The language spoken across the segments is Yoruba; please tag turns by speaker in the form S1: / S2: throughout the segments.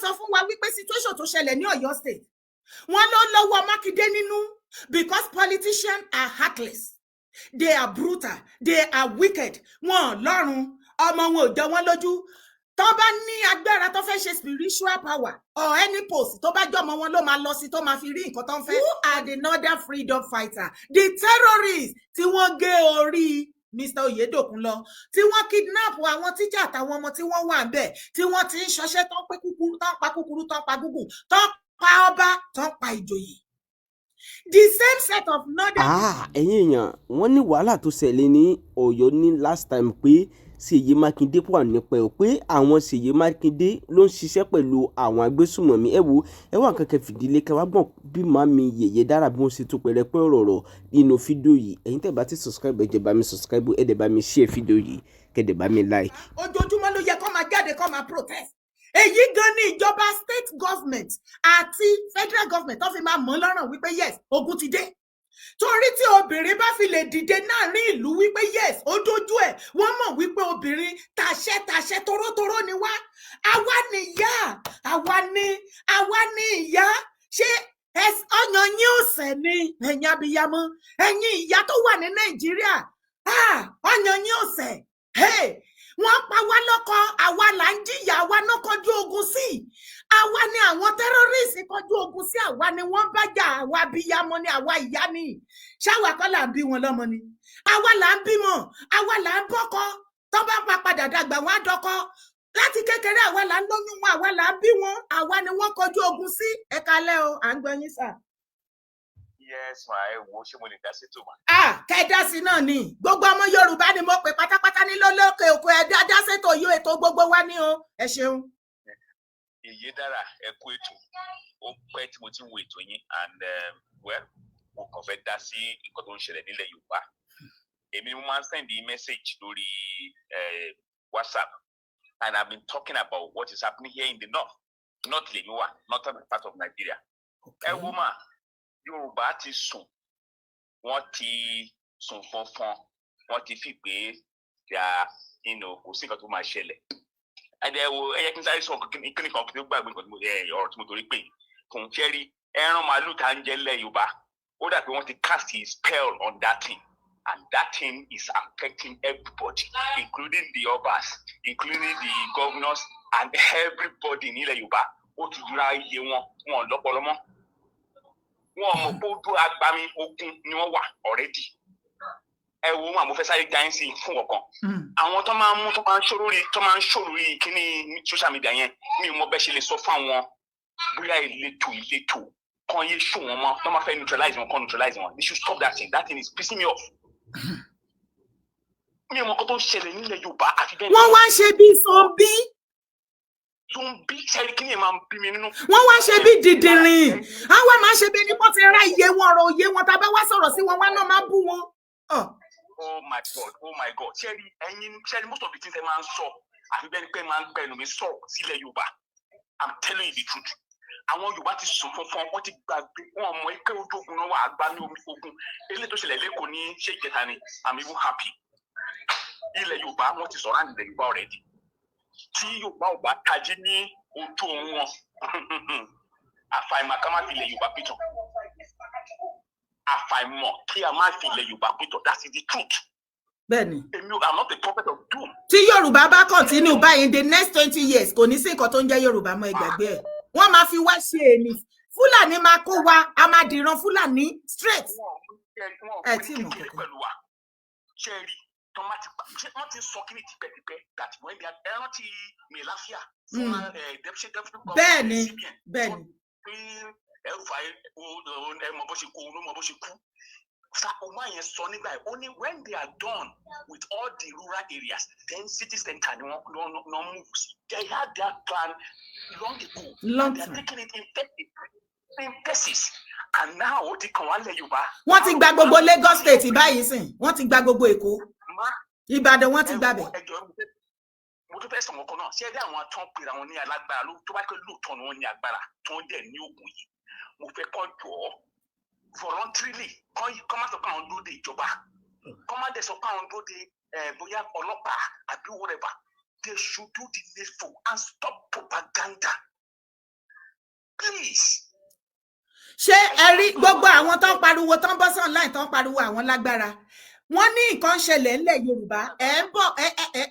S1: Sọ fún wa wípé situation tó ṣẹlẹ̀ ní Ọ̀yọ́ State, wọ́n ló lọ́wọ́ Mákindé nínú, because politicians are heartless, they are brutal, they are wicked. Wọn lọ́rùn ọmọ wọn ò jọ wọ́n lójú. Tó bá ní agbára, tó fẹ́ ṣe spiritual power or any post, tó bá jọmọ wọn ló máa lọ sí, tó máa fi rí nǹkan tó ń fẹ́. Who are the northern freedom fighter, the terrorists tí wọ́n gé orí Mr Oyedokun lọ, tí wọ́n kidnap àwọn tíjà àtàwọn ọmọ tí wọ́n wà ń bẹ̀, tí wọ́n ti ń ṣọṣẹ́, tó ń pé kúkúrú, tó ń pa kúkúrú, tó ń pa gúngùn, tó ń pa ọba, tó ń pa ìjòyè, the same set of northern.
S2: Ah, ẹ̀yin èèyàn, wọ́n ní wàhálà tó ṣẹlẹ̀ ní Ọ̀yọ́ ní last time pé Ṣèyí Mákindé wà nípa ẹ̀, pé àwọn Ṣèyí Mákindé ló ń ṣiṣẹ́ pẹ̀lú àwọn agbésùmọ̀mí. Ẹ wo, ẹ wá nǹkan kẹ́ fìdílé kẹ́ wá gbọ̀n bí màmí Yèyé Dára bí wọ́n ṣe tún pẹ̀rẹ̀pẹ̀ ọ̀rọ̀ nínú fídíò yìí. Ẹ̀yin tẹ́ bá ti subscribe, ẹ jẹ́ bá mi subscribe, ẹ dẹ̀ bá mi share fídíò yìí, kẹ́ dẹ̀ bá mi like.
S1: Ojoojúmọ́ ló yẹ kó máa jáde, kó máa protest. Èyí gan ni ìjọba state government àti federal government tó fi máa mọ̀ lọ́rùn wípé yes, ogun ti dé, torí tí obìnrin bá fi lè dìde láàrin ìlú wípé yes, ó dójú ẹ̀, wọ́n mọ̀ wípé obìnrin tàṣẹ tàṣẹ torótoró ni wá. Àwa ni ìyá, àwa ni ìyá. Ṣé ọyàn yín ò sẹ̀ ni, ẹ̀yin abiyamọ, ẹ̀yin ìyá tó wà ní Nàìjíríà? Ọyàn yín ò sẹ̀? Wọ́n pa wá lọ́kọ, àwa là ń jìyà, àwa náà kọjú ogun sí, àwa ni àwọn terrorist kọjú ogun sí, àwa ni wọ́n bá jà. Àwa abiyamọ ni, àwa ìyá ni. Ṣáwa kọ́ là ń bí wọn lọ́mọ ni? Àwa là ń bímọ, àwa là ń bọ́kọ. Tó bá pa padà dàgbà, wọn á dọkọ. Láti kékeré, àwa là ń lóyún wọn, àwa là ń bí wọn, àwa ni wọ́n kọjú ogun sí. Ẹ kalẹ́ o, à ń gbọ́ yín sà.
S3: Yes ma, ẹ wo, ṣé mo lè dá sí tó ma?
S1: Ah, kẹ dá sí náà ni. Gbogbo ọmọ Yorùbá ni mo pè pátápátá ní lólókè òkú. Ẹ dá sétò yóò, ètò gbogbo wa ní o. Ẹ ṣeun.
S3: Yèyé Dára, ẹ kú ètò. Ó pẹ́ tí mo ti ń wo ètò yín and well, mo kàn fẹ́ dá sí nǹkan tó ń ṣẹlẹ̀ nílẹ̀ Yorùbá. Èmi ni mo máa ń send message lórí WhatsApp and I've been talking about what is happening here in the north. North lèmi wà, northern part of Nigeria. Ẹ wo mà, Yorùbá ti sùn, wọ́n ti sùn fọnfọn, wọ́n ti fi pé ya kò sí nǹkan tó máa ṣẹlẹ̀. Ẹdẹ wo, ẹ yẹ kí n sáré sọ kíní kan kí n tó gbàgbé nǹkan ọ̀rọ̀ tí mo torí pé kò ń fẹ́ rí ẹran màálù tá ń jẹ lẹ̀ Yorùbá. Ó dà pé wọ́n ti cast a spell on that thing, and that thing is affecting everybody, including the obas, including the governors and everybody nílẹ̀ Yorùbá. Ó ti dúra iye wọn, wọn lọ́pọlọ mọ́, wọn mọ̀ pé ojú agbami ogun ni wọ́n wà already. Ẹ wo wọn, àmọ́ fẹ́ sáré já sí fún ọ̀kan. Àwọn tó máa ń mú, tó máa ń ṣó lórí, tó máa ń ṣó lórí kíní social media yẹn, mi ò mọ bẹ́ẹ̀ ṣe lè sọ fún àwọn, bóyá ìletò kan yé ṣó wọn mọ́. Tó máa fẹ́ neutralize wọn, kan neutralize wọn. They should stop that thing. That thing is pissing me off. Mi ò mọ nǹkan tó ń ṣẹlẹ̀ nílẹ̀ Yorùbá àfi bẹ́ẹ̀.
S1: Wọ́n wá ń ṣe bí zombie.
S3: Zombie sẹ́rí, kí ni ẹ̀ máa ń bí mi nínú.
S1: Wọ́n wá ṣe bí dìdìrìn, àwọn máa ń ṣe bí ẹni pọ́n ti ra iye wọn, ọ̀rọ̀ òye wọn. Tá a bá wá sọ̀rọ̀ sí wọn, wá náà máa bú wọn.
S3: Oh my God, oh my God! Ṣẹ́rí ẹ̀yin, ṣẹ́rí most of the things ẹ máa ń sọ, àfi bẹ́ẹ̀ ni pé máa ń gbẹnu mi sọ̀rọ̀ sílẹ̀ Yorùbá. I'm telling you the truth. Àwọn Yorùbá ti sùn fúnfún, wọ́n ti gbàgbé, wọn mọ ike ojú ogun náà wà, àgbá ní omi ogun. Eléyìí tó ṣẹlẹ̀ lẹ́kọ̀ọ́ ní ṣé ìjẹta ni, I'm even happy. Ilẹ̀ Yorùbá, wọ́n ti sọ̀rọ̀ àná ilẹ̀ Yorùbá already. Tí Yorùbá ò bá tají ní ojú oorun wọn, àfàìmọ̀ ká má fi ilẹ̀ Yorùbá pìtàn, àfàìmọ̀ kí a má fi ilẹ̀ Yorùbá pìtàn. That is the truth.
S1: Bẹ́ẹ̀ni.
S3: Èmi, I'm not a prophet of doom.
S1: Tí Yorùbá bá continue báyìí, in the next 20 years, kò ní sí nǹkan tó ń jẹ́ Yorùbá mọ́. Ẹ gbàgbé ẹ̀. Wọ́n máa fi wá ṣe èmi, Fúlàní máa kó wa, a máa dìran Fúlàní straight. Ẹ tí mọ̀
S3: kankan pẹ̀lú wa. Ṣé rí tó má ti ṣé wọ́n ti sọ kíni tipẹ́tipẹ́ that when they are, ẹ rántí Mailafia?
S1: Bẹ́ẹ̀ni.
S3: El-Rufai, ẹ mọ bó ṣe kú, ó mọ bó ṣe kú. Ọmọ yẹn sọ nígbà yẹn, ó ní when they are done with all the rural areas, then city center ni wọ́n no move. They had that plan long ago.
S1: Long.
S3: They are taking it in pieces and now ó ti kàn wá lẹ̀ Yorùbá.
S1: Wọ́n ti gba gbogbo Lagos State báyìí sìn, wọ́n ti gba gbogbo Èkó, Ìbàdàn, wọ́n ti gbàbẹ̀.
S3: Mo tún fẹ́ sọ̀rọ̀ kan náà. Ṣé ẹ rí àwọn tó ń pera wọn ní alágbára ló tó bá pẹ́, lóòótọ́ ni wọ́n ní agbára tó ń dẹ̀ ní oògùn yìí, mo fẹ́ kọ́ jọ ọ́ voluntarily, kọ́ má sọ pé àwọn dúró de ìjọba, kọ́ má dẹ̀ sọ pé àwọn dúró de bóyá ọlọ́pàá àbí whatever. They should do the needful and stop propaganda. Please.
S1: Ṣé ẹ rí gbogbo àwọn tó ń pariwo, tó ń bọ́ sí online, tó ń pariwo àwọn lágbára? Wọ́n ní nǹkan ń ṣẹlẹ̀ ńlẹ̀ Yorùbá. Ẹ ń bọ̀,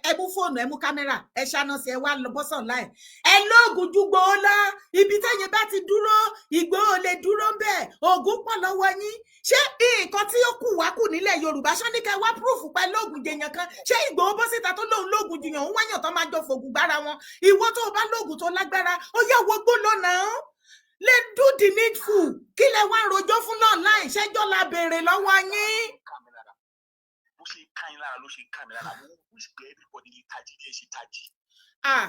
S1: ẹ mú fóònù, ẹ mú kámẹ́rà, ẹ ṣáná sí, ẹ wá lọ bọ́ sí online. Ẹ lóògùn ju Ìgbòho lọ. Ibi tẹ́yìn bá ti dúró, Ìgbòho lè dúró ń bẹ̀. Ògùn pọ̀ lọ́wọ́ yín. Ṣé nǹkan tí ó kù wá kù nílẹ̀ Yorùbá ṣé ní kẹ́ wá proof pé lóògùn jẹyàn kan? Ṣé Ìgbòho bọ́ síta tó lóun lóògùn jùyàn, òun wáyàn tó máa jọ fògùn gbára wọn? Ìwọ tó o bá lóògùn tó lágbára, ó yẹ wọgbó lọ́nà lè do the needful. Kí lẹ wá ń rojọ́ fún online? Ṣẹ́jọ́ la béèrè lọ́wọ́ yín.
S3: Ká mi lára bó ṣe ká yín lára ló ṣe ká mi lára. Mo wish pé everybody lè tají bí ẹ ṣe tají.
S1: Ah,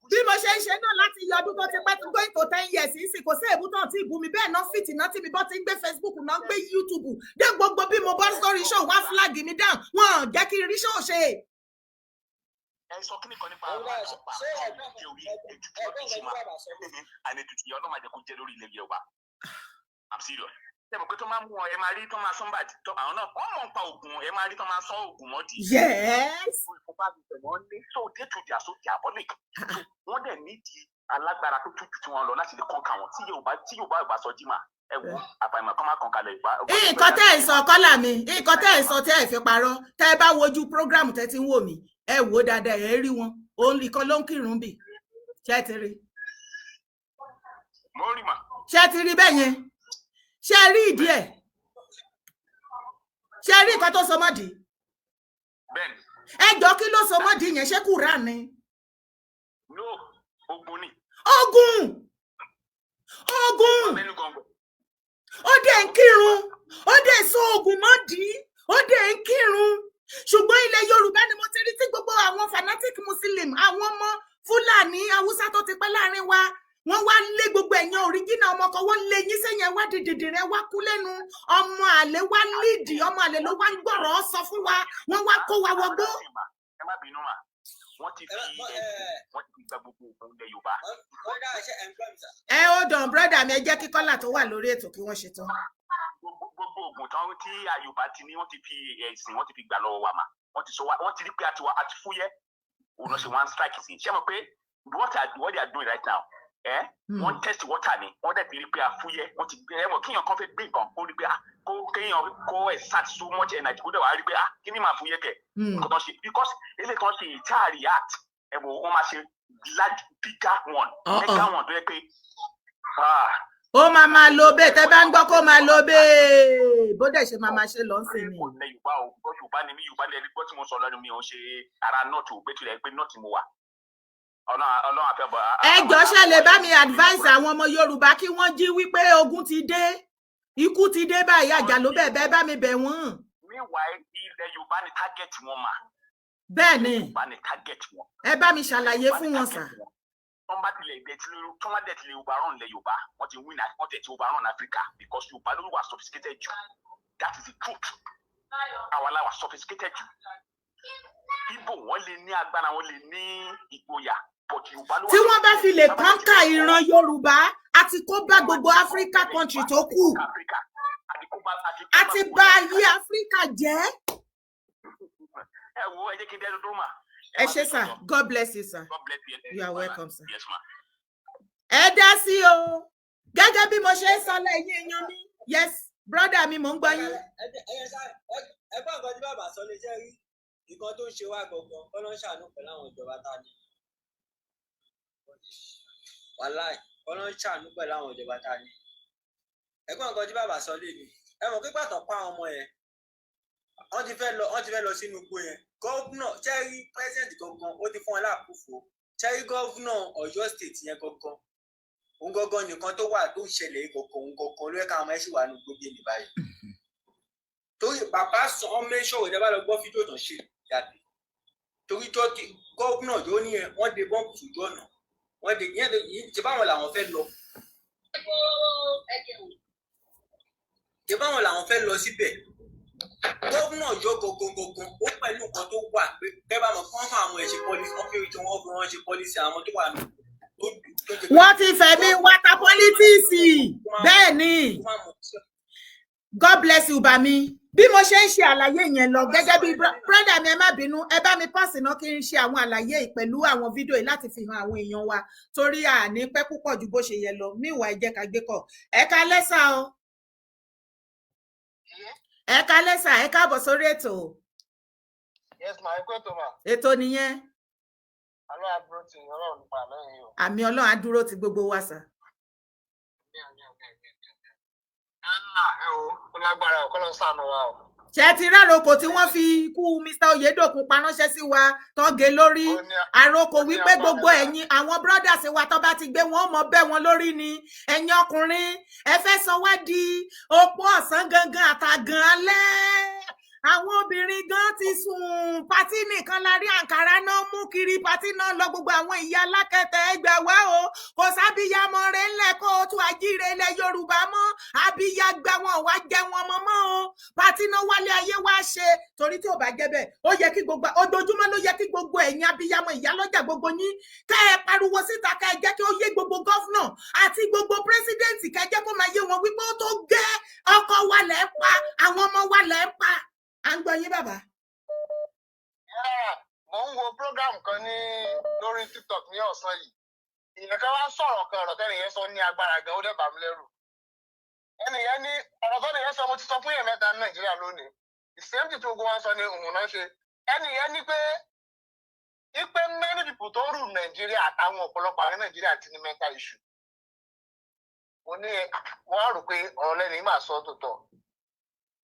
S1: bí mo ṣe ń ṣe náà láti yọ ọdún tó ti pẹ́ tó going to 10 years yìí sì, kò sí èébú tán tí ìbú mi bẹ́ẹ̀ náà fìtì náà tí mi bọ́ ti ń gbé Facebook náà, ń gbé YouTube dé gbogbo. Bí mo bọ́ sórí show, wá flag mi down, wọn ò jẹ́ kí n rí show ṣe.
S3: Ẹ sọ kí nìkan nípa
S4: Òun
S3: àwọn
S4: náà
S3: àtọ́pà
S4: ṣé
S3: tó
S4: ẹ̀gbọ́n
S3: jẹ́ orí ètùtù
S4: ẹ̀gbọ́n
S3: lọ́dún ṣe
S4: nǹkan tí
S3: máa
S4: bàbá sọ lé.
S3: Àní ètùtù yẹn, ọlọ́mọ àjẹkù jẹ́ lórí ilẹ̀ Yorùbá. I'm serious. Ṣé mo pé tó máa mú wọn, ẹ máa rí tó máa sán bàjẹ́ tó àwọn náà wọ́n mọ̀ ń pa oògùn, ẹ máa rí tó máa sán oògùn mọ́dì. Ìfúnpá ti tẹ̀ wọ́n ní, so they too, they are so diabolic. So wọ́n dẹ̀ nídìí alágbára tó tútù tí wọ́n lọ láti lè kọ́ńkà wọn. Tí Yorùbá ò bá sọ jí mà, ẹ wo àfàìmọ̀ kọ́ máa kàn kalẹ̀ Yorùbá.
S1: Nǹkan tẹ́ ẹ̀ ń sọ kọ́là mi, nǹkan tẹ́ ẹ̀ ń sọ tẹ́ ẹ̀ fi parọ́, tẹ́ ẹ bá wojú program tẹ́ ti ń wò mí, ẹ wò ó dáadáa, ẹ rí wọn. Òun nìkan ló ń kírun bì. Ṣé ẹ ti rí?
S3: Mo rí mà.
S1: Ṣé ẹ ti rí bẹ́ẹ̀ yẹn? Ṣé ẹ rí ìdí ẹ̀? Ṣé ẹ rí nǹkan tó sọ mọ́dì?
S3: Bẹ́ẹ̀ni.
S1: Ẹ jọ, kí ló sọ mọ́dì yẹn? Ṣé Kùránì ni?
S3: No, ogun ni.
S1: Ogun, ogun.
S3: Mẹ́nu gọ̀ǹgọ̀.
S1: Ó dẹ̀ ń kírun, ó dẹ̀ sọ ogun mọ́dì, ó dẹ̀ ń kírun. Ṣùgbọ́n ilẹ̀ Yorùbá ni mo ti rí tí gbogbo àwọn fanatic Muslim, àwọn ọmọ Fúlàní, Haúsá tó ti pẹ́ láàrin wa, wọ́n wá lé gbogbo ẹ̀yàn original ọmọ kan, wọ́n lé yín sẹ́yìn. Ẹ wá di dìdìrín, ẹ wá kú lẹ́nu. Ọmọ àlè wá lídìí, ọmọ àlè ló wá ń gbọ̀rọ̀ sọ fún wa, wọ́n wá kó wa wọgbó.
S3: Ẹ má bínú mà, wọ́n ti fi ẹ̀sìn, wọ́n ti fi gba gbogbo ògùn ilẹ̀ Yorùbá.
S4: Bọ́dà, ṣe ẹ̀ ń gbọ́ mi sà?
S1: Ẹ ó dàn, brother mi, ẹ jẹ́ kí caller tó wà lórí ètò kí wọ́n ṣe tán.
S3: Gbogbo ògùn tán tí Yorùbá ti ní, wọ́n ti fi ẹ̀sìn, wọ́n ti fi gbà lọ́wọ́ wa mà. Wọ́n ti sọ wa, wọ́n ti rí pé a ti wa, a ti fúyẹ́. Òun náà ṣe one strike sí. Ṣé mo pé what they are doing right now, ẹ wọ́n test water ni. Wọ́n dẹ̀ ti rí pé a fúyẹ́. Wọ́n ti gbé ẹ̀wọ̀n kíyàn kan fẹ́ gbé nǹkan, kó rí pé ah, kó kéèyàn kó exert so much energy, kó dẹ̀ wá rí pé ah, kí ni màá fúyẹ́ kẹ̀. Nǹkan tó ń ṣe, because eléyìí tó ń ṣe ìta react, ẹ wò, wọ́n máa ṣe large, bigger one, mega one tó yẹ pé ah.
S1: Ó máa máa lo bẹ́ẹ̀. Tẹ́ bá ń gbọ́, kó máa lo bẹ́ẹ̀, bó dẹ̀ ṣe máa máa ṣe lọ sí ni.
S3: Kò lẹ Yorùbá o, gbọ́ Yorùbá ni mí, Yorùbá ni ẹni gbọ́ tí mo sọ lọ́nu mi ò ṣe ara North ò gbé tilẹ̀ pé North mo wà. Ọlọ́run àfẹ́ bọ̀.
S1: Ẹ jọ, ṣe lè bá mi advice àwọn ọmọ Yorùbá kí wọ́n jí wípé ogun ti dé, ikú ti dé báyìí, àjàló bẹ́ẹ̀ bẹ́ẹ̀, bá mi bẹ̀ wọ́n.
S3: Meanwhile, ilẹ̀ Yorùbá ni target wọn mà.
S1: Bẹ́ẹ̀ ni.
S3: Yorùbá ni target wọn.
S1: Ẹ bá mi ṣàlàyé fún wọn sà.
S3: Wọ́n bá tilẹ̀ dẹ̀ tí wọ́n bá dẹ̀ tilẹ̀ overrun ilẹ̀ Yorùbá, wọ́n ti win, wọ́n tẹ̀ ti overrun Africa, because Yorùbá ló wà sophisticated jù. That is the truth. Àwa la wà sophisticated jù. Igbo, wọ́n lè ní agbára, wọ́n lè ní ìgboyà, but Yorùbá ló wà
S1: Tí wọ́n bá fi lè
S3: sophisticated.
S1: Conquer ìran Yorùbá, àti kó bá gbogbo Africa country tó kù.
S3: Africa àti kó bá àti kó bá
S1: Àti
S3: gbogbo
S1: bá
S3: Africa.
S1: ayé Africa jẹ́.
S3: Ẹ wo, ẹ jẹ́ kí n dẹ́nu dúró mà.
S1: Ẹ ṣé sà, God bless you, sir.
S3: God bless you.
S1: You are welcome, sir.
S3: Yes, ma.
S1: Ẹ dá sí o, gẹ́gẹ́ bí mo ṣe ń sọ lẹ́yìn èèyàn mi. Yes, brother mi, mò ń gbọ́ yín.
S4: Ẹ gbọ́ nǹkan tí bàbá sọ lè jẹ́ rí nǹkan tó ń ṣe wá gangan, kọ́ ló ń ṣàánú pẹ̀lú àwọn ìjọba tá a ní. Wàláì, kọ́ ló ń ṣàánú pẹ̀lú àwọn ìjọba tá a ní. Ẹ gbọ́ nǹkan tí bàbá sọ lé mi. Ẹ mọ̀ pé pàtó pa àwọn ọmọ yẹn, wọ́n ti fẹ́ lọ sínú igbó yẹn. Governor cherry, president gangan, ó ti fún wọn láàpùfò. Cherry, governor Ọ̀yọ́ State yẹn gangan, òun gangan nìkan tó wà tó ń ṣẹlẹ̀ yìí gangan, òun gangan ló yẹ káwọn ọmọ ẹ̀ sì wà ní gbogbo ní báyìí. Torí bàbá sọ ọ́ mẹ́sọ̀ rẹ̀, bá lọ gbọ́ fídíò tán ṣe jáde, torí tó ti governor yóò ní ẹ, wọ́n de bọ́ǹbù sójú ọ̀nà, wọ́n de ìyẹn ṣe báwọn làwọn fẹ́ lọ, ṣe báwọn làwọn fẹ́ lọ síbẹ̀. Gómìnà yọ gangan, ó pẹ̀lú nǹkan tó wà pé kẹ́ bá mọ̀ fún wọn fún àwọn ẹ̀ ṣe policy, wọ́n fi tí wọ́n fi wọ́n ṣe policy àwọn tó wà ní.
S1: Wọ́n ti fẹ̀mí wata politics, bẹ́ẹ̀ ni. God bless you, bami. Bí mo ṣe ń ṣe àlàyé yẹn lọ, gẹ́gẹ́ bí brother mi, ẹ má bínú, ẹ bá mi pàṣẹ náà kí n ṣe àwọn àlàyé yìí pẹ̀lú àwọn fídíò yìí láti fi hàn àwọn èèyàn wa, torí àní pẹ́ púpọ̀ ju bó ṣe yẹ lọ. Míwàá, ẹ jẹ́ ká gbé kọ̀. Ẹ káalẹ́ sà o. Ẹ káalẹ́ sà, ẹ káàbọ̀ sórí ètò.
S5: Yes ma, ẹ kú ètò ma.
S1: Ètò nìyẹn.
S5: Alọ́ àdúró ti Ọlọ́run nípa lẹ́yìn o.
S1: Àmín, Ọlọ́run á dúró ti gbogbo wa sà.
S5: Ah, ẹ wo, ó lágbára o, kọ́lọ́ ṣàánú wa o.
S1: Ṣé ti rároko tí wọ́n fi ikú Mr Oyedokun paránṣẹ́ sí wa tó gé lórí?
S5: Ó ní
S1: Àròkò
S5: ó ní
S1: wípé
S5: agbára
S1: gbogbo
S5: náà.
S1: ẹ̀yin àwọn brothers wa tó bá ti gbé wọn, ó mọ bẹ́ wọn lórí ni. Ẹ̀yin ọkùnrin, ẹ fẹ́ sọ wá di opó ọ̀sán gangan àtàgàn alẹ́. Àwọn obìnrin gan ti sùn, party nìkan la rí, àǹkárá náà mú kiri, party náà lọ. Gbogbo àwọn ìyá alákẹtẹ, ẹgbẹ́ wá o. Kò sábìyamọ rẹ ńlẹ̀ kó o tún ajíire ilẹ̀ Yorùbá mọ́. Abiyagba wọn wá jẹ wọn mọ́ mọ́ o. Party náà wálé ayé wá ṣe, torí tí ò bá jẹ́ bẹ́ẹ̀, ó yẹ kí gbogbo ojoojúmọ́ ló yẹ kí gbogbo ẹ̀yin abiyamọ, ìyálọ́jà, gbogbo yín kẹ́ ẹ pariwo síta, kẹ́ ẹ jẹ́ kí ó yé gbogbo governor àti gbogbo president, kẹ́ ẹ jẹ́ kó máa yé wọn wípé ó tó gẹ́, ọkọ wa lẹ̀ ń pa, àwọn ọmọ wa lẹ̀ ń pa. À ń gbọ́ yín, bàbá.
S5: Yeah, mo ń wo program kan ní lórí TikTok ní ọ̀sán yìí. Ìyẹn kan wá sọ̀rọ̀ kan, ọ̀rọ̀ tẹ́nìyẹn sọ ní agbára gan, ó dẹ̀ bà mí lẹ́rù. Ẹnìyẹn ní ọ̀rọ̀ tẹ́nìyẹn sọ, mo ti sọ fún yẹn mẹ́ta ní Nàìjíríà lónìí. The same thing tí gbogbo wọn sọ ni òun náà ṣe. Ẹnìyẹn ní pé ipe many people tó rule Nàìjíríà àtàwọn ọ̀pọ̀lọpọ̀ àwọn Nàìjíríà ti ní mental issue. Mo ní wọ́n á rò pé ọ̀rọ̀ lẹ́nu yìí máa sọ tó tọ̀.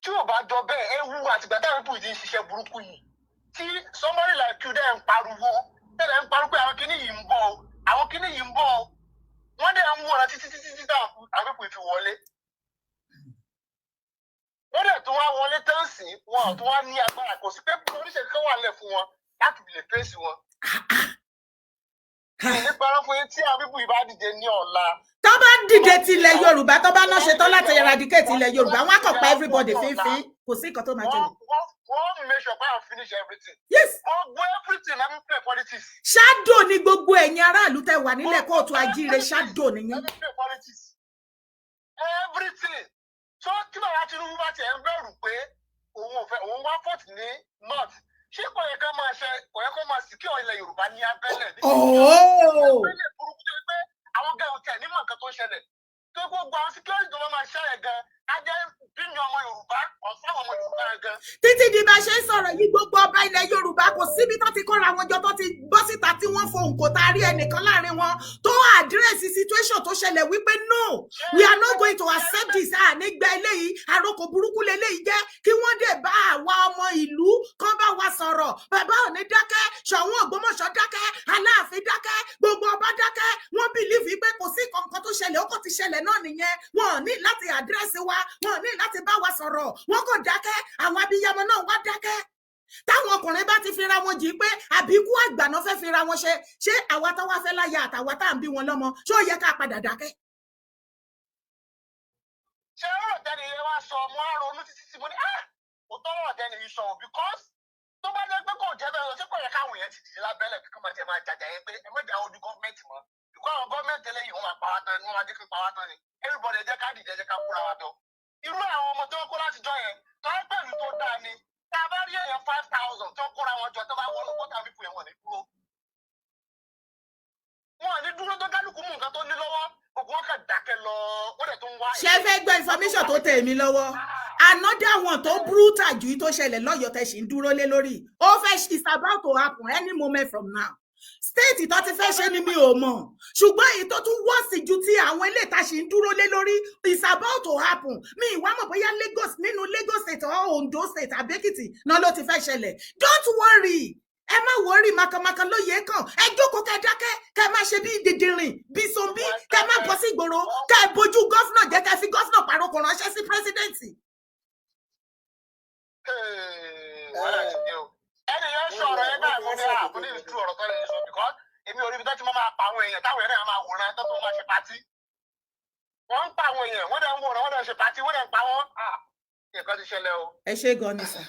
S5: Tí ò bá jọ bẹ́ẹ̀, ewu àtìgbà táwọn people yìí ti ń ṣiṣẹ́ burúkú yìí, tí somebody like you dẹ̀ ń pariwo, tẹ́lẹ̀ ń pariwo pé àwọn kinní yìí ń bọ̀ o, àwọn kinní yìí ń bọ̀ o, wọ́n dẹ̀ ń wòran títí títí títí táwọn àwọn people yìí fi wọlé. Wọ́n dẹ̀ tún wá wọlé tán sí wọn ò tún wá ní agbára, kò sí pé oníṣẹ́ kan wà lẹ̀ fún wọn láti lè fèsì wọn. Ní parọ́ fún yín, tí àwọn people yìí bá dìde ní ọ̀la.
S1: Tó bá dìde ti ilẹ̀ Yorùbá, tó bá náà ṣetán láti eradicate ilẹ̀ Yorùbá, wọn á kàn pa everybody fínfín, kò sí nǹkan tó máa
S5: Wọ́n
S1: ṣẹlẹ̀.
S5: wọ́n make sure pé àwọn finish everything.
S1: Yes.
S5: Wọ́n gbọ́ everything let me play politics.
S1: Ṣáàdò ni gbogbo ẹ̀yin aráàlú tẹ́ wà nílẹ̀ kóòtù ajíire, ṣáàdò nìyẹn.
S5: Let me play politics. Everything. So tí bàbá Tinubu bá tiẹ̀ ń bẹ̀rù pé òun ò fẹ́ òun wá fort ní north, ṣé kò yẹ ká máa ṣe, kò yẹ kó máa secure ilẹ̀ Yorùbá ní abẹ́lẹ̀?
S1: Ooo.
S5: Abẹ́lẹ̀ burúkú tó yẹ pé àwọn gẹ̀rù tẹ̀ nímọ̀ nǹkan tó ń ṣẹlẹ̀. Tó gbogbo àwọn security tó máa ṣẹlẹ̀ gan, á jẹ́ bíyàn ọmọ Yorùbá, ọ̀sán ọmọ Yorùbá gan.
S1: Títí di bá ṣe ń sọ̀rọ̀ yìí, gbogbo ọba ilẹ̀ Yorùbá, kò síbi tó ti kóra wọn jọ, tó ti bọ́ síta tí wọ́n fohùn, kò tarí ẹnìkan láàrin wọn tó address situation tó ṣẹlẹ̀ wípé no, we are not going to accept this. À nígbà eléyìí, àròkò burúkú leléyìí jẹ́. Kí wọ́n dẹ̀ bá àwa ọmọ ìlú kan bá wa sọ̀rọ̀. Bàbá Ọ̀ní dákẹ́, Ṣọ̀ún Ògbómọ̀ṣọ́ dákẹ́, Aláàfin dákẹ́, gbogbo ọba dákẹ́. Wọ́n believe pé kò sí nǹkan tó ṣẹlẹ̀, ó kò ti ṣẹlẹ̀ náà nìyẹn. Wọn ò ní láti address wa, wọn ò ní láti bá wa sọ̀rọ̀, wọn kò dákẹ́. Àwọn abiyamọ náà wá dákẹ́. Táwọn ọkùnrin bá ti fira wọn jì pé àbíkú àgbà náà fẹ́ fira wọn ṣe, ṣé àwa tó wá fẹ́ láya àtàwa tá à ń bí wọn lọ́mọ, ṣé ó yẹ ká padà dákẹ́?
S5: Ṣé ọ̀rọ̀ tẹ́ni yẹn wá sọ, mo á ronú títí tí mo ní, ah, òótọ́ ọ̀rọ̀ tẹ́ni yìí sọ o, because tó bá jẹ́ pé kò jẹ́ bẹ́ẹ̀ lọ, ṣé kò yẹ káwọn èèyàn ti dìde lábẹ́lẹ̀ kí wọ́n máa tẹ̀ máa jàjà yẹn pé ẹ má jà ojú gọ́ọ̀mẹ̀ntì mọ́, because àwọn gọ́ọ̀mẹ̀ntì eléyìí, wọ́n máa pa wá tán ni, wọ́n máa jẹ́ kí pa wá tán ni. Everybody, ẹ jẹ́ ká dìde, ẹ jẹ́ ká kúra wa jọ. Irú àwọn ọmọ tó ń kó láti jọ yẹn tó ń pẹ̀lú tó dáa ni, tá a bá rí èèyàn 5,000 tó kóra wọn jọ, tó bá wọnú kó tàbí fún yẹn, wọn ní dúró, wọn ní dúró, tó kálukú mú nǹkan tó ní lọ́wọ́, gbogbo wọn kàn dákẹ́ lọ, ó dẹ̀ tó ń wá.
S1: Ṣé fẹ́ gbọ́ information tó tẹ̀ mí lọ́wọ́? Another one tó brutal jù yìí tó ṣẹlẹ̀ lọ́yọ̀ọ́ tẹ̀ sì ń dúró lé lórí, ó fẹ́, it's about to happen any moment from now. State tó ti fẹ́ ṣe ni mi ò mọ̀, ṣùgbọ́n èyí tó tún worse ju ti àwọn ilé ìta ṣì ń dúró lé lórí is about to happen. Mi ìwà mọ̀ bóyá Lagos, nínú Lagos State or Ondo State àbí Èkìtì náà ló ti fẹ́ ṣẹlẹ̀. Don't worry, ẹ má worry, makamaka lóye kàn. Ẹ jókòó, kẹ dákẹ́, kẹ má ṣe bí dìndìnrìn, bí zombie, kẹ má bọ́ sí ìgboro, kẹ bójú governor jẹ́, kẹ fi governor pàrokò ránṣẹ́ sí president.
S5: Wàhálà ti dé o. Ẹni yẹn sọ̀rọ̀ ẹ báyìí, mo ní àbúrò ní ìtú ọ̀rọ̀ tó lè sọ, because èmi ò rí ibi tó ti máa pa àwọn èèyàn táwọn èèyàn máa wòran tó tó máa ṣe party. Wọ́n ń pa àwọn èèyàn, wọ́n dẹ̀ ń wòran, wọ́n dẹ̀ ń ṣe party, wọ́n dẹ̀ ń pa wọ́n. Nǹkan ti ṣẹlẹ̀ o.
S1: Ẹ ṣé gan ni sir.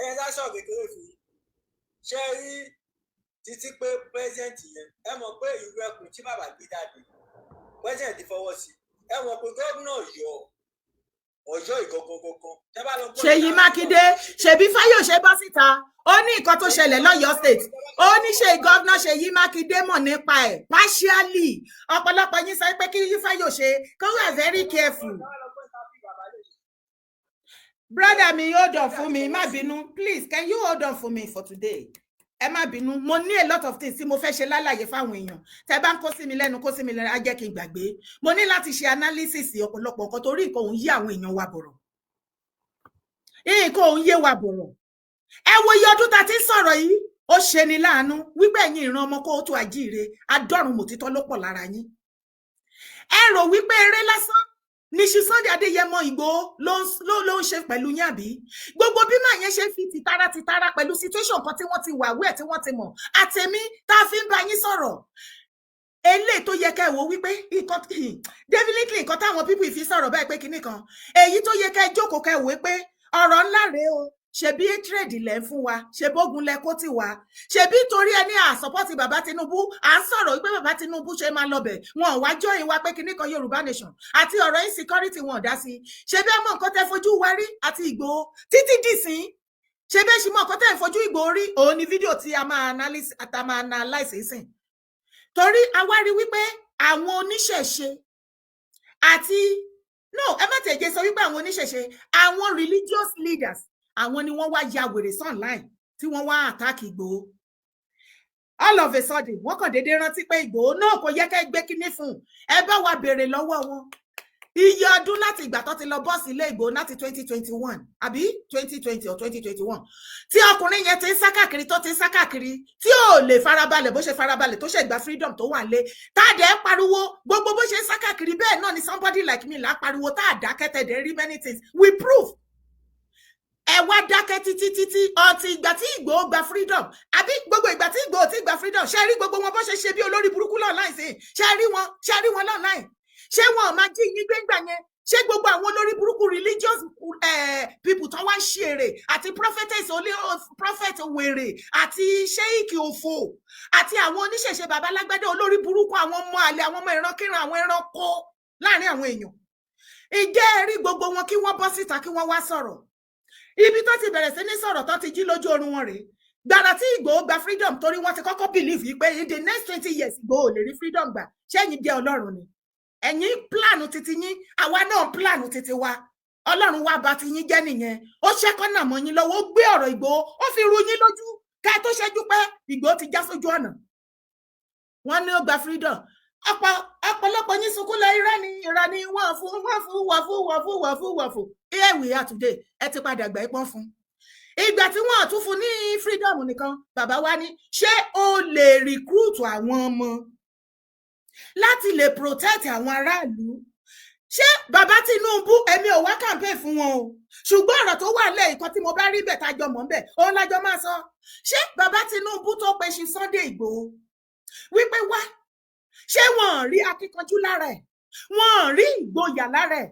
S4: Ẹyẹ sá sọ kékeré fún yín. Ṣé rí títí pé president yẹn, ẹ mọ̀ pé ìlú ẹkùn tí bàbá gbé jáde, president fọwọ́ sí, ẹ mọ̀ pé gómìnà Ọ̀yọ́ Ọ̀yọ́ ìgangan tẹ́ bá lọ gbọ́.
S1: Ṣèyí Mákindé, ṣèbí Fáyọ̀ṣe bọ́ síta, ó ní nǹkan tó ṣẹlẹ̀ lọ́yọ̀ọ́ State, ó ní ṣe governor Ṣèyí Mákindé mọ̀ nípa ẹ̀ partially. Ọ̀pọ̀lọpọ̀ yín sọ pé kí Fáyọ̀ṣe kó wà very careful. Brother mi, hold on fún mi, má bínú. Please, can you hold on for me for today? Ẹ má bínú, mo ní a lot of things tí mo fẹ́ ṣe lálàyé fáwọn èèyàn. Tẹ bá ń kó sí mi lẹ́nu, kó sí mi lẹ́nu, á jẹ́ kí n gbàgbé. Mo ní láti ṣe analysis ọ̀pọ̀lọpọ̀ nǹkan torí nǹkan òun yé àwọn èèyàn wa bọ̀rọ̀, nǹkan òun yé wa bọ̀rọ̀. Ẹ wo iye ọdún tá a ti ń sọ̀rọ̀ yìí. Ó ṣe ni láàánú wípé ẹ̀yin ìran ọmọ kóòtù àjíire, adọ́run mòtítọ́ ló pọ̀ lára yín. Ẹ rò wípé eré lásán ní ṣe Sunday Adéyẹmọ Ìgbòho ló ń ṣe pẹ̀lú yín, àbí? Gbogbo bí màá yẹn ṣe ń fi tìtara tìtara pẹ̀lú situation kan tí wọ́n ti wà wíẹ̀, tí wọ́n ti mọ̀, àtẹ̀mí tá a fi ń bá yín sọ̀rọ̀ eléyìí tó yẹ kẹ́ ẹ wò wípé nǹkan, definitely nǹkan táwọn people fi sọ̀rọ̀ báyìí pé kinní kan, èyí tó yẹ kẹ́ ẹ jókòó kẹ́ ẹ wò pé ọ̀rọ̀ ńlá rèé o. Ṣebí hatred lẹ ń fún wa, ṣebógun lẹ kó tì wá, ṣebí torí ẹni à support bàbá Tinubu, à ń sọ̀rọ̀ wípé bàbá Tinubu ṣe máa lọbẹ̀, wọn ò wá join wa pé kinní kan Yorùbá nation àti ọ̀rọ̀ insecurity, wọn ò dá sí. Ṣebí ọmọ nǹkan tẹ́ fojú wa rí àti Ìgbòho títí dìsín, ṣebí ẹ ṣì mọ nǹkan tẹ́ fojú Ìgbòho rí? Òun ni fídíò tí a máa analyse, a máa analyse sìn, torí a wá rí wípé àwọn oníṣẹ̀ṣe àti, no, ẹ má tẹ̀jẹ̀ sọ wípé àwọn oníṣẹ̀ṣe, àwọn religious leaders, àwọn ni wọ́n wá ya wèrè online tí wọ́n wá attack Ìgbòho. All of a sudden, wọ́n kàn déédéé rántí pé Ìgbòho náà kò yẹ kẹ́ gbé kíní fún un. Ẹ bá wa béèrè lọ́wọ́ wọn iye ọdún láti ìgbà tó ti lọ bọ́ọ̀sì ilé Ìgbòho láti 2021 àbí 2020 or 2021 tí ọkùnrin yẹn ti ń sá káàkiri, tó ti ń sá káàkiri, tí ò lè farabalẹ̀ bó ṣe farabalẹ̀ tó ṣe gba freedom tó wà lé, tá a dẹ̀ ń pariwo gbogbo bó ṣe ń sá káàkiri. Bẹ́ẹ̀ náà ni somebody like me là á pariwo tá a dákẹ́ tẹ̀dẹ̀ rí many things we prove. Ẹ wá dákẹ́ títí títí ọtí ìgbà tí Ìgbòho gba freedom, àbí gbogbo ìgbà tí Ìgbòho ti gba freedom. Ṣe rí gbogbo wọn bó ṣe ṣe bí olórí burúkú online sí? Ṣe rí wọn? Ṣe rí wọn online? Ṣé wọn ò máa jí yín gbéńgbà yẹn? Ṣé gbogbo àwọn olórí burúkú religious people tó wá ń ṣe èrè àti prophetess olé prophet wèrè àti sheik òfò àti àwọn oníṣẹ̀ṣe babalágbádé olórí burúkú, àwọn ọmọ àlè, àwọn ọmọ ìrankíran, àwọn ẹranko láàrin àwọn èèyàn, ìjẹ́ ẹ rí gbogbo wọn kí wọ́n bọ́ síta kí wọ́n wá sọ̀rọ̀? Ibi tó ti bẹ̀rẹ̀ sí ní sọ̀rọ̀, tó ti jí lójú oorun wọn rèé gbàrà tí Ìgbòho gba freedom, torí wọ́n ti kọ́kọ́ believe yìí pé in the next 20 years Ìgbòho ò lè rí freedom gbà. Ṣẹ́yìn jẹ́ Ọlọ́run ni? Ẹ̀yin plan titi yín, àwa náà plan titi wa. Ọlọ́run wá bà ti yín jẹ́ nìyẹn. Ó ṣẹ́kọ́nà mọ́ yín lọ́wọ́, ó gbé ọ̀rọ̀ Ìgbòho, ó fi ru yín lójú. Ká tó ṣẹ́jú pé Ìgbòho ti já sójú ọ̀nà, wọ́n ní ó gba freedom, ọ̀pọ̀ ọ̀pọ̀lọpọ̀ yín sunkún lọ. Irọ́ ni, irọ́ ni. Wọ́n fún, wọ́n fún, wọ́n fún, wọ́n fún, wọ́n fún, wọ́n fún. Here we are today, ẹ ti padà gbà ipọ́n fún. Ìgbà tí wọ́n tún fún ní freedom nìkan, bàbá wa ní ṣé o lè recruit àwọn ọmọ láti lè protect àwọn aráàlú? Ṣé bàbá Tinubu, èmi ò wá campaign fún wọn o, ṣùgbọ́n ọ̀rọ̀ tó wà lẹ́yìn kan tí mo bá rí bẹ̀ tájọ mọ̀ ń bẹ̀, òun lájọ máa sọ. Ṣé bàbá Tinubu tó pe ṣe Sunday Ìgbòho wípé wá, ṣé wọn rí akíkanjú lára ẹ̀? Wọn rí ìgboyà lára ẹ̀?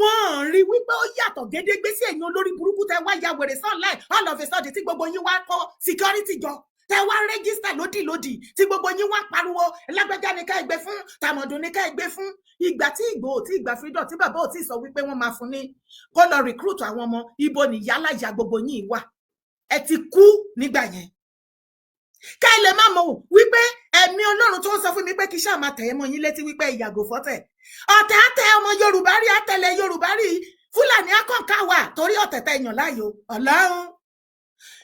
S1: Wọn rí wípé ó yàtọ̀ gédégbé sí ẹ̀yin olórí burúkú tẹ wá ya wèrè online all of a sudden, tí gbogbo yín wá kó security jọ, tẹ wá register lódìlódì, tí gbogbo yín wá pariwo lágbájá ní ká ẹgbẹ́ fún, tàmọ̀dún ní ká ẹgbẹ́ fún? Ìgbà tí Ìgbòho tí ìgbà freedom, tí bàbá ò tí sọ wípé wọ́n máa fún ní kó lọ recruit àwọn ọmọ, ibo ní yálà ìyá gbogbo yín wà? Ẹ ti kú nígbà yẹn. Ká ẹ lè má mọ̀ wípé ẹ̀mí Ọlọ́run tó ń sọ fún mi pé kí ṣáà máa tẹ̀ ẹ́ mọ́ yín létí wípé ìyàgò fọ́tẹ̀ ọ̀tẹ̀ àtẹ ọmọ Yorùbá rí, àtẹlẹ Yorùbá rí, Fúlàní akọ̀ǹkà wà torí ọ̀tẹ̀ tẹ yàn láàyò Ọlọ́run.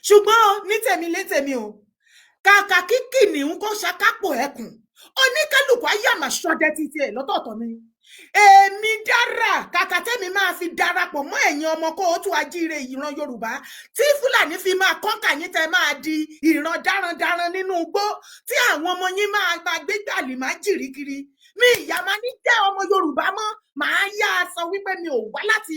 S1: Ṣùgbọ́n ní tèmi, ní tèmi o, kàkà kí kìnìún kó ṣakápò ẹkùn, oníkálukú ayé àmà ṣọdẹ títí ẹ lọ́tọ̀ọ̀tọ̀ ni. Èmi dára, kàkà tẹ́mi máa fi darapọ̀ mọ́ ẹ̀yin ọmọ kóòtù ajíire ìran Yorùbá tí Fúlàní fi máa kọ́ńkà yín, tẹ́ máa di ìran darandaran nínú igbó, tí àwọn ọmọ yín máa máa gbé gbàlì máa jìrì kiri, mi ìyá máa ní jẹ́ ọmọ Yorùbá mọ́. Màá yá a sọ wípé mi ò wá láti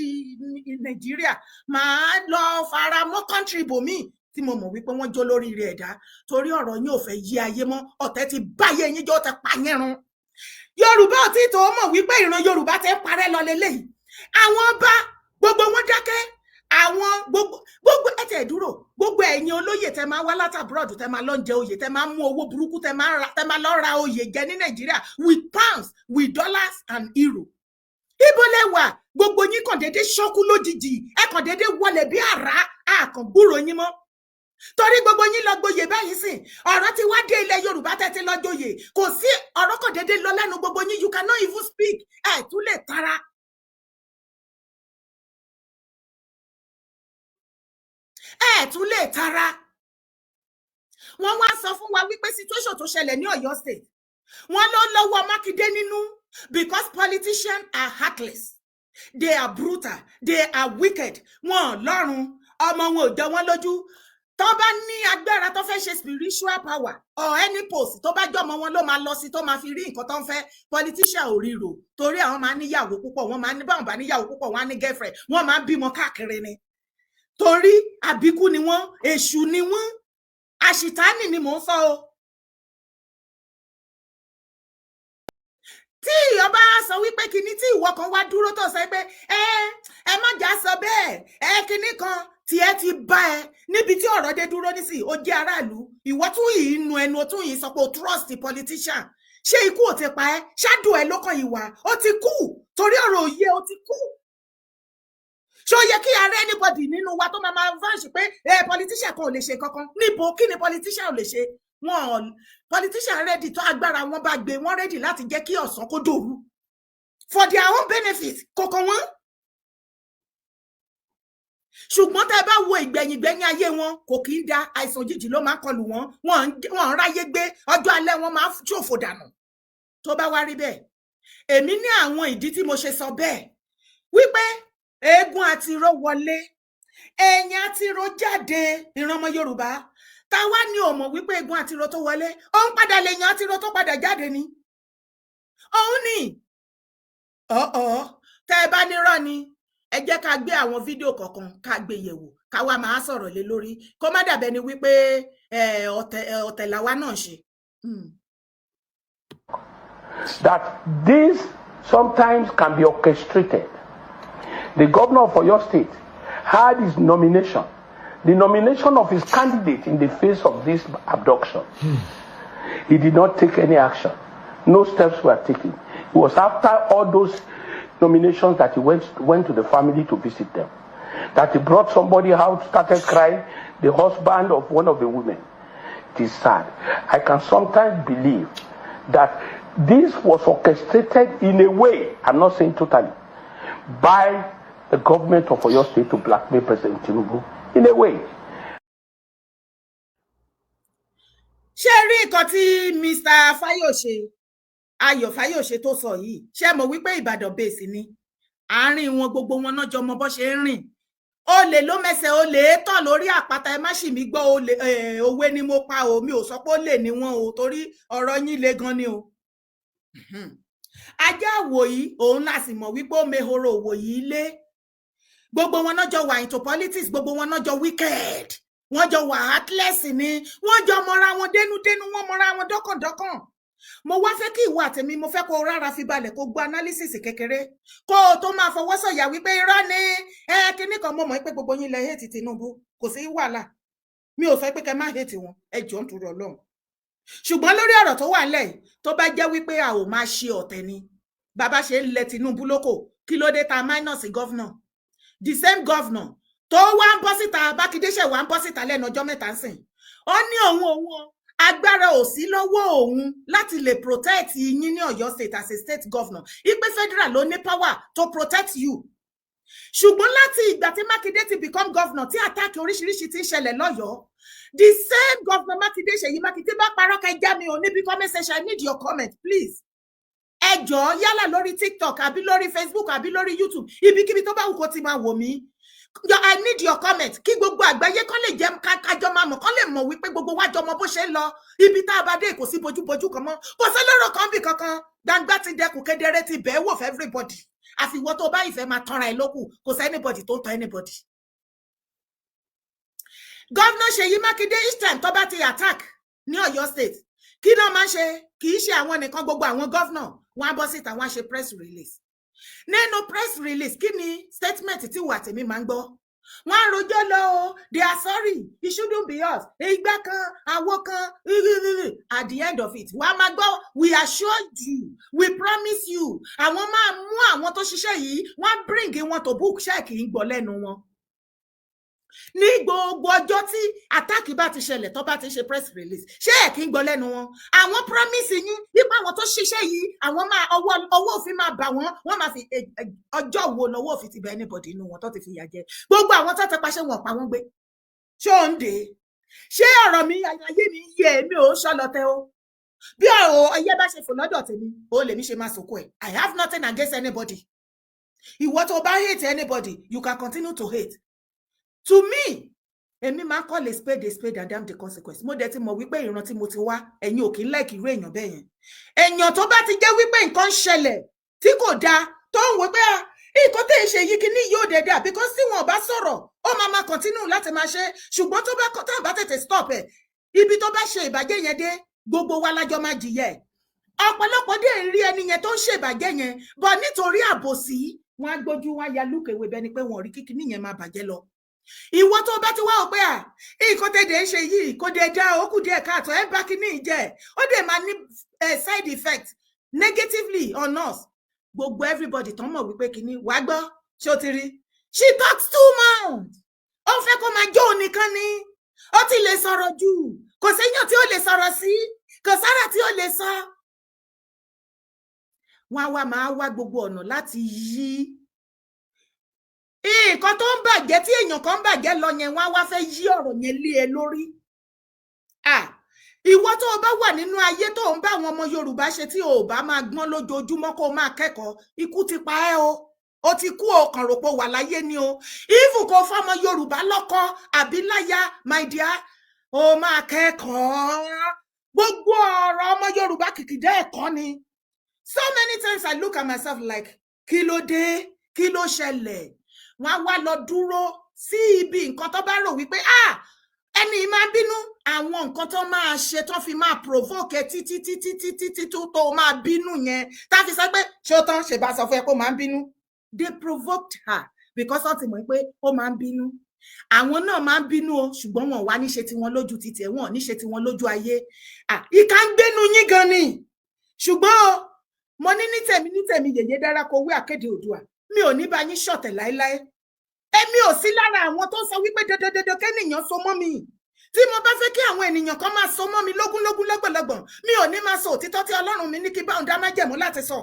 S1: Nàìjíríà, màá lọ fara mọ́ country bòmíì tí mo mọ̀ wípé wọ́n jó lórí rẹ̀ ẹ̀dá, torí ọ̀rọ̀ yín ò fẹ́ yí ayé mọ́. Ọ̀tẹ̀ ti báyé yín jọ, tẹ pa yín run. Yorùbá ò tí tó mọ̀ wípé ìran Yorùbá ti ń parẹ́ lọ lélẹ́yìí. Àwọn ọba gbogbo wọn dákẹ́. Àwọn gbogbo gbogbo ẹ tẹ̀ dúró, gbogbo ẹ̀yin olóyè tẹ máa wá láti abroad, tẹ máa lọ jẹ oyè, tẹ máa mú owó burúkú, tẹ máa lọ ra oyè jẹ ní Nàìjíríà with pounds, with dollars and euro. Ibo lẹ wà? Gbogbo yín kàn déédéé ṣọ́kú lójijì, ẹ kàn déédéé wọlé bí àrá, àkàn gbúrò yín mọ́, torí gbogbo yín lọ gboyè báyìí sìn. Ọ̀rọ̀ ti wá dé ilẹ̀ Yorùbá tẹ́tí lọ joyè, kò sí ọ̀rọ̀ kan déédéé lọ lẹ́nu gbogbo yín. You cannot even speak. Ẹ̀ tún lè tara. Ẹ̀ tún lè tara. Wọ́n wá sọ fún wa wípé situation tó ṣẹlẹ̀ ní Ọ̀yọ́ State, wọ́n ló lọ́wọ́ Mákindé nínú, because politicians are heartless, they are brutal, they are wicked. Wọn lọ́rùn ọmọ wọn ò jọ wọ́n lójú. Tó bá ní agbára tó fẹ́ ṣe spiritual power or any post, tó bá jọmọ wọn ló máa lọ sí, tó máa fi rí nǹkan tó ń fẹ́. Politician ò ríro, torí àwọn máa níyàwó púpọ̀. Wọ́n máa ní, báwọn bá níyàwó púpọ̀, wọ́n á ní girlfriend, wọ́n máa ń bímọ káàkiri ni, torí àbíkú ni wọ́n, èṣù ni wọ́n, àṣìtánì ni mò ń sọ o. Tí ìyọba sọ wípé kinní tí ìwọ kan wá dúró tó sọ pé ẹ má jà sọ bẹ́ẹ̀, ẹ kinní kan tí ẹ ti bá ẹ níbi tí ọ̀rọ̀ dé dúró nísìnyí, ó jẹ́ aráàlú, ìwọ tún yìí nu ẹnu, ó tún yìí sọ pé o trust politician. Ṣé ikú ò ti pa ẹ́? Ṣáàdù ẹ lọ́kàn ìwà ó ti kú, torí ọ̀rọ̀ òye ó ti kú. Ṣé ó yẹ kí ààrẹ anybody nínú wa tó máa vánṣì pé ẹ politician kan ò lè ṣe kankan? Níbo? Kí ni politician ò lè ṣe? Wọn politician ready, tó agbára wọn bá gbé wọn ready láti jẹ́ kí ọ̀sán kó dòru for their own benefit kọ̀ọ̀kan wọn. Ṣùgbọ́n tẹ́ ẹ bá wo ìgbẹ̀yìngbẹ̀yìn ayé wọn, kò kì í da. Àìsàn òjijì ló máa ń kọlù wọn. Wọn ń ráyé gbé, ọjọ́ alẹ́ wọn máa ń ṣòfò dànù. Tó bá wá rí bẹ́ẹ̀, èmi ní àwọn ìdí tí mo ṣe sọ bẹ́ẹ̀ wípé eégún àtiró wọlé, ẹ̀yìn àtiró jáde. Ìran ọmọ Yorùbá táwa ní ò mọ̀ wípé eégún àtiró tó wọlé, òun padà lèèyàn àtiró tó padà jáde ni òun ni ọ̀ọ́. Tẹ́ ẹ bá nírọ́ ni, ẹ jẹ́ ká gbé àwọn fídíò kọ̀ọ̀kan, ká gbé yẹ̀wò, ká wá máa sọ̀rọ̀ lé lórí, kó má dàbẹ́ ni wípé ọ̀tẹ̀ làwa náà ṣe.
S6: That this sometimes can be orchestrated. The governor of Oyo State had his nomination, the nomination of his candidate in the face of this abduction. He did not take any action. No steps were taken. It was after all those nominations that he went to the family to visit them, that he brought somebody out, started crying, the husband of one of the women. It is sad. I can sometimes believe that this was orchestrated in a way, I'm not saying totally, by the government of Oyo State to blackmail President Tinubu in a way.
S1: Ṣé rí nǹkan tí Mr. Fayose, Ayọ̀ Fayose tó sọ yìí? Ṣé mọ̀ wípé Ìbàdàn bèsì ni àárín wọn, gbogbo wọn náà jọ mọ bó ṣe ń rìn. Olè ló mẹsẹ̀, olè tọ̀ lórí àpáta. Ẹ má ṣì mí gbọ́, olè òwe ni mo pa o, mi ò sọ pé ó lè ní wọn o, torí ọ̀rọ̀ yín le gan ni o. Ajá àwòyí òun la sì mọ̀ wípé ó mehoro òwò yìí lé. Gbogbo wọn náà jọ wà into politics, gbogbo wọn náà jọ wicked, wọ́n jọ wà heartless ni, wọ́n jọ mọra wọn dénúdénú, wọ́n mọra wọn dọ́kàndọ́kàn. Mo wá fẹ́ kí ìwọ àtẹ̀mí, mo fẹ́ kó o rárá fi balẹ̀, kó gbọ́ analysis kékeré, kó o tó máa fọwọ́ sọ̀yà wípé irọ́ ni ẹ kíní kan. Mo mọ̀ pé gbogbo yín lẹ hate Tinubu, kò sí wàhálà. Mi ò sọ pé kẹ́ má hate wọn, ẹ jọ̀ọ́ ń torí Ọlọ́run. Ṣùgbọ́n lórí ọ̀rọ̀ tó wà nílẹ̀ yìí, tó bá jẹ́ wípé a ò máa ṣe ọ̀tẹ̀ ni bàbá ṣe ń lẹ Tinubu lóko, kí ló dé ta minus governor, the same governor tó wá ń bọ́ síta? Mákindé ṣẹ̀ wá ń bọ́ síta lẹ́nu ọjọ́ mẹ́ta ń sìn, ó ní òun agbára ò sí lọ́wọ́ òun láti lè protect yín ní Ọ̀yọ́ State as a state governor, ipe federal ló ní power to protect you. Ṣùgbọ́n láti ìgbà tí Mákindé ti become governor, tí attack oríṣiríṣi ti ń ṣẹlẹ̀ lọ́yọ̀ọ́, the same governor Mákindé, Ṣèyí Mákindé, bá parọ́ kẹ́ já mi ò níbi comment section. I need your comment, please. Ẹ jọ̀ọ́, yálà lórí TikTok àbí lórí Facebook àbí lórí YouTube, ibikíbi tó bá wù kó ti máa wò mí, I need your comment, kí gbogbo àgbáyé kán lè jẹ́ kájọ máa mọ̀, kán lè mọ̀ wípé gbogbo wájọ mọ bó ṣe ń lọ. Ibi tá a bá dé, kò sí bójúbójú kan mọ́, kò sí lọ́rọ̀ kan bì kankan. Gbangba ti dẹkùn, kedere ti bẹ́ẹ̀ wò fún everybody. Àfiwọ́ tó bá ìfẹ́ máa tanra ẹ̀ lókù, kò sí anybody tó ń tan anybody. Governor Ṣèyí Mákindé, each time tó bá ti attack ní Ọ̀yọ́ State, kí náà máa ń ṣe? Kì í ṣe àwọn nìkan, gbogbo àwọn governor wọn á bọ́ síta, wọn á ṣe press release. Nínú press release, kí ni statement tí wà tèmi máa ń gbọ́? Wọ́n á rojọ́ lọ o. They are sorry, it shouldn't be us, ìgbà kan, àwo kan. At the end of it, wàá máa gbọ́, "We assure you, we promise you," àwọn máa mú àwọn tó ṣiṣẹ́ yìí, wọ́n á bring wọn to book. Ṣẹ́ẹ̀kì ń gbọ́ lẹ́nu wọn ní gbogbo ọjọ́ tí attack bá ti ṣẹlẹ̀, tó bá ti ṣe press release? Ṣé ẹ̀ kí ń gbọ́ lẹ́nu wọn? Àwọn promise yín nípa àwọn tó ṣiṣẹ́ yìí, àwọn máa ọwọ́ òfin máa bà wọ́n, wọ́n máa fi. Ọjọ́ wo lọ́wọ́ òfin ti bẹ anybody inú wọn tó ti fi ìyà jẹ? Gbogbo àwọn tó ti paṣẹ wọn pa wọ́n gbé. Ṣé ò ń dè? Ṣé ọ̀rọ̀ mi ayé mi yé? Mi ò ṣọlọtẹ o. Bí ọ̀rọ̀ ẹyẹ bá ṣe fò lọ́dọ̀ tèmi, ó lèmi ṣe máa sòkò ẹ̀. I have nothing against anybody. Ìwọ tó bá hate anybody, you can continue to hate. To me, èmi máa ń call a spade a spade and damn the consequence. Mo dẹ̀ ti mọ̀ wípé ìran tí mo ti wá, ẹ̀yin ò kí ń like irú èèyàn bẹ́ẹ̀ yẹn. Èèyàn tó bá ti jẹ́ wípé nǹkan ń ṣẹlẹ̀ tí kò dáa, tó ń wò pé nǹkan tẹ̀ ń ṣe yìí, kíní yóò dẹ̀ dáa, because tí wọn ò bá sọ̀rọ̀, ó máa máa continue láti máa ṣe. Ṣùgbọ́n tó bá tó bá tètè stop ẹ̀, ibi tó bá ṣe ìbàjẹ́ yẹn dé, gbogbo wa lájọ máa jìyà ẹ̀. Ọ̀pọ̀lọpọ̀ dé ń rí ẹni yẹn tó ń ṣèbàjẹ́ yẹn bọ̀, nítorí àbòsí, wọn á gbójú, wọn á ya lúkèwé bẹni pé wọn ò rí kíkiní yẹn máa bàjẹ́ lọ. Ìwọ tó bá ti wá ọ pé nǹkan tẹ̀dẹ̀ ń ṣe yìí kò dé dá, ó kù díẹ̀ káàtó, ẹ bá kíní jẹ́, ó dẹ̀ máa ní side effect negatively on us, gbogbo everybody tán mọ̀ wípé kíní wàá gbọ́. Ṣé o ti rí? She talks too much. Ó fẹ́ kó máa jó òun nìkan ni. Ó ti lè sọ̀rọ̀ jù, kò séyàn tí ó lè sọ̀rọ̀ sí, kò sára tí ó lè sọ. Wọ́n á wá máa wá gbogbo ọ̀nà láti yí nǹkan tó ń bàjẹ́ tí èèyàn kan ń bàjẹ́ lọ yẹn, wọ́n á wá fẹ́ yí ọ̀rọ̀ yẹn lé ẹ lórí. Ìwọ tó o bá wà nínú ayé tó ń bá àwọn ọmọ Yorùbá ṣe, tí o ò bá máa gbọ́n lójoojúmọ́, kó o máa kẹ́kọ̀ọ́, ikú ti pa ẹ́ o. O ti kú o, kàn rò pé wà láyé ni o. Even kó fọmọ Yorùbá lọ́kọ àbí láya, my dear, o máa kẹ́kọ̀ọ́. Gbogbo ọ̀rọ̀ ọmọ Yorùbá kìkìdá ẹ̀kọ́ ni. So many times I look at myself like, kí ló dé? Kí ló ṣẹlẹ̀? Wọ́n á wá lọ dúró sí ibi nǹkan tó bá rò wípé, ah, ẹni máa bínú, àwọn nǹkan tó máa ṣe tó fi máa provoke ẹ títí títí títí títí tó máa bínú yẹn, tá a fi sọ pé ṣé ó tán, ṣe bá sọ fún ẹ pé ó máa ń bínú. They provoked her because wọ́n ti mọ̀ pé ó máa ń bínú. Àwọn náà máa ń bínú o, ṣùgbọ́n wọn wá níṣe tiwọn lójú títì ẹ̀, wọn ò níṣe tiwọn lójú ayé. Ìka ń gbénu yín gan ni. Ṣùgbọ́n o, mo ní ní tèmi, ní tèmi, yèyé dára kó wí àkéde Oòduà, mi ò ní bá yín ṣọ̀tẹ̀ láéláé. Èmi ò sí lára àwọn tó ń sọ wípé dandandandan kéèyàn so mọ́ mi. Tí mo bá fẹ́ kí àwọn ènìyàn kan máa so mọ́ mi lógúnlógún, lọ́gbọ̀nlọ́gbọ̀n, mi ò ní máa sọ òtítọ́ tí Ọlọ́run mi ní kí báwọn dá májẹ̀mú láti sọ.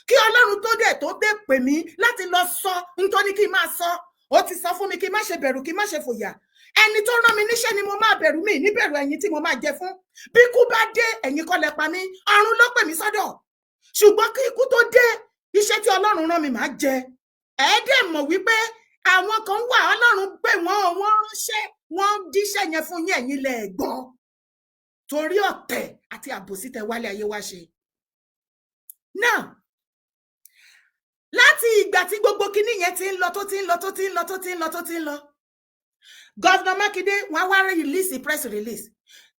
S1: Kí Ọlọ́run tó dẹ̀ tó dé pè mí láti lọ sọ nítorí kí n máa sọ, ó ti sọ fún mi kí n má ṣe bẹ̀rù, kí n má ṣe fòyà. Ẹni tó rán mi níṣẹ́ ni mo máa bẹ̀rù, mi ní bẹ̀rù ẹ̀yin tí mo máa jẹ fún. Bí kú bá dé, ẹ̀yin kọ́ lẹ pa mí, ọ̀run ló pè mí sọ́dọ̀. Ṣùgbọ́n kí ikú tó dé, iṣẹ́ tí Ọlọ́run rán mi máa jẹ. Ẹ dẹ̀ mọ̀ wípé àwọn kan wà, Ọlọ́run pè wọ́n, wọ́n ránṣẹ́, wọ́n díṣẹ́ yẹn fún yín, ẹ̀yin lẹ gbọ́, torí ọ̀tẹ̀ àti àbòsí tẹ wálé ayé wá ṣe. Now, láti ìgbà tí gbogbo kinní yẹn ti ń lọ, tó ti ń lọ, tó ti ń lọ, tó ti ń lọ, tó ti ń lọ, Governor Mákindé, wọ́n wá release press release.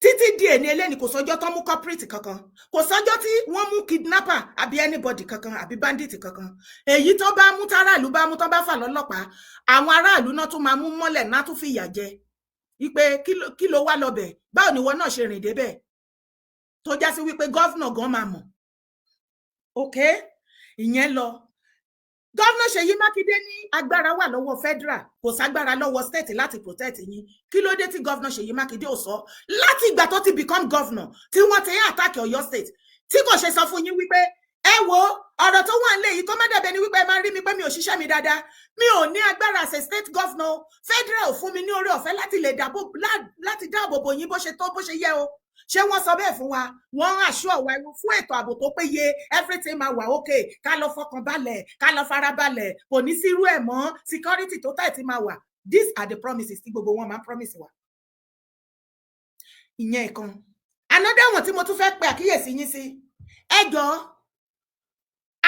S1: Títí di èní eléni, kò sọ́jọ́ tó mú culprit kankan, kò sọ́jọ́ tí wọ́n mú kidnapper àbí anybody kankan àbí bandit kankan. Èyí tó bá mú, táráàlú bá mú, tó bá fà lọ́lọ́pàá, àwọn aráàlú náà tún máa mú mọ́lẹ̀ náà, tún fìyà jẹ wípé kí ló wá lọbẹ̀, báwo ni ìwọ náà ṣe rìn débẹ̀, tó já sí wípé governor gan máa mọ̀. Ok, ìyẹn lọ. Governor Ṣèyí Mákindé ní agbára wà lọ́wọ́ federal, kò ságbára lọ́wọ́ state láti protect yín. Kí ló dé tí Governor Ṣèyí Mákindé ò sọ láti ìgbà tó ti become governor, tí wọ́n ti ń attack Ọ̀yọ́ State, tí kò ṣe sọ fún yín wípé ẹ wo ọ̀rọ̀ tó wà nílẹ̀ yìí, kó má dàbẹ̀ ni wípé ẹ máa rí mi pé mi ò ṣiṣẹ́ mi dáadáa, mi ò ní agbára as a state governor, federal ò fún mi ní oore ọ̀fẹ́ láti lè dáàbò, láti dáàbò bò yín bó ṣe tó, bó ṣe yẹ o? Ṣé wọ́n sọ bẹ́ẹ̀ fún wa? Wọ́n ń assure wa fún ètò ààbò tó péye, everything máa wà okay, ká lọ fọkàn balẹ̀, ká lọ fara balẹ̀, kò ní sírú ẹ̀ mọ́, security tó tight máa wà. These are the promises tí gbogbo wọn máa ń promise wa. Ìyẹn ìkan. Another one tí mo tún fẹ́ pe àkíyèsí yín sí, ẹ jọ̀ọ́,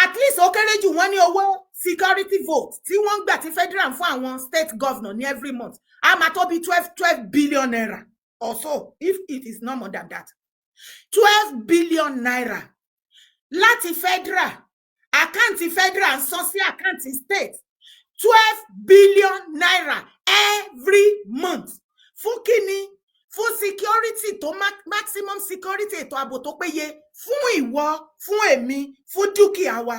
S1: at least ó kéré jù, wọ́n ní owó security vote tí wọ́n ń gbà, tí federal fún àwọn state governor ní every month, a máa tó bí 12 12 billion naira or so, if it is not more than that. 12 billion naira láti federal, account federal ń sọ sí account state, 12 billion naira. Every month, fún kíni? Fún security tó maximum security, ètò ààbò tó péye fún ìwọ, fún èmi, fún dúkìá wa.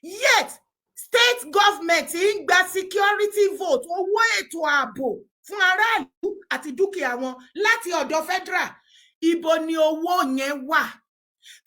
S1: Yet state government ń gba security vote, owó ètò ààbò fún aráàlú àti dúkìá wọn, láti ọ̀dọ̀ federal. Ibo ni owó yẹn wà?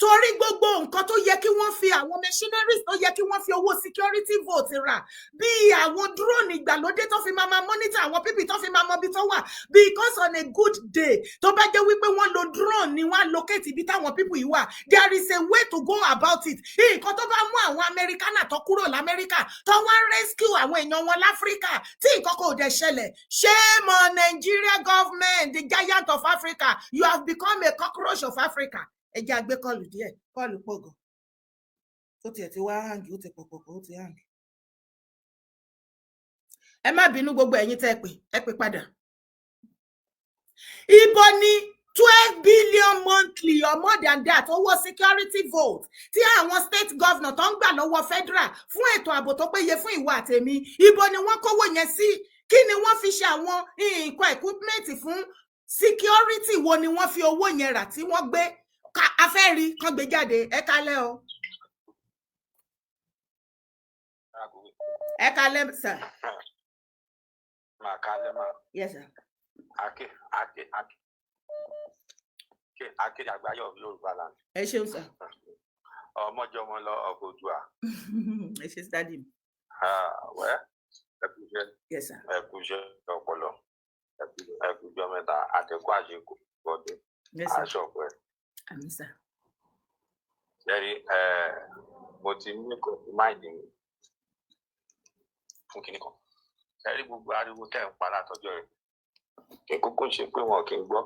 S1: Torí gbogbo nǹkan tó yẹ kí wọ́n fi, àwọn machineries tó yẹ kí wọ́n fi owó security vote rà, bíi àwọn drone ìgbàlódé tó fi máa monitor àwọn people, tó fi máa mọ ibi tó wà, because on a good day, tó bá jẹ́ wípé wọ́n lo drone ni, wọ́n á locate ibi táwọn people yìí wà. There is a way to go about it. Nǹkan tó bá mú àwọn Amẹ́ríkánà tó kúrò lamẹ́ríkà, tó wá rescue àwọn èèyàn wọn láfíríkà, tí nǹkan kò dẹ̀ ṣẹlẹ̀. Shame on Nigeria government, the giant of Africa. You have become a cockroach of Africa. Ẹ jẹ́ àgbé call díẹ̀. Call pọ̀ gan. Ó tiẹ̀ ti wá hang, ó ti pọ̀pọ̀pọ̀, ó ti hang. Ẹ má bínú, gbogbo ẹ̀yin tẹ́ ẹ pè, ẹ pè padà. Ibo ni 12 billion monthly or more than that owó security vote tí àwọn state governor tó ń gbà lọ́wọ́ federal fún ètò ààbò tó péye fún ìwọ àtèmi, ibo ni wọ́n kówó yẹn sí? Kí ni wọ́n fi ṣe? Àwọn nǹkan equipment fún security wo ni wọ́n fi owó yẹn rà tí wọ́n gbé? A fẹ́ rí kán gbé jáde. Ẹ kálẹ́ o. Ẹ kálẹ́, sir.
S7: Máa kálẹ́ máa.
S1: Yes, sir.
S7: Ake ake ake akéde àgbáyọ Yorùbá land.
S1: Ẹ ṣeun, sir.
S7: Ọmọjọmọ lọ ọkọ Oòduà.
S1: Ẹ ṣe, daddy mi.
S7: Wẹ́ ẹ kú iṣẹ́.
S1: Yes, sir.
S7: Ẹ kú iṣẹ́ ọpọlọ. Ẹ kú ijọ́ mẹ́ta, àtẹkù àṣekù ọdún.
S1: Yes, sir.
S7: Aṣọ ọpẹ.
S1: Àmín, sir.
S7: Ṣẹ́rí, mo ti ní kò sí mind mi fún kinní kan. Ṣẹ́rí, gbogbo ariwo tẹ́ ń pa látọjọ́ rẹ̀, kí kókó ṣe pé wọn kì í gbọ́.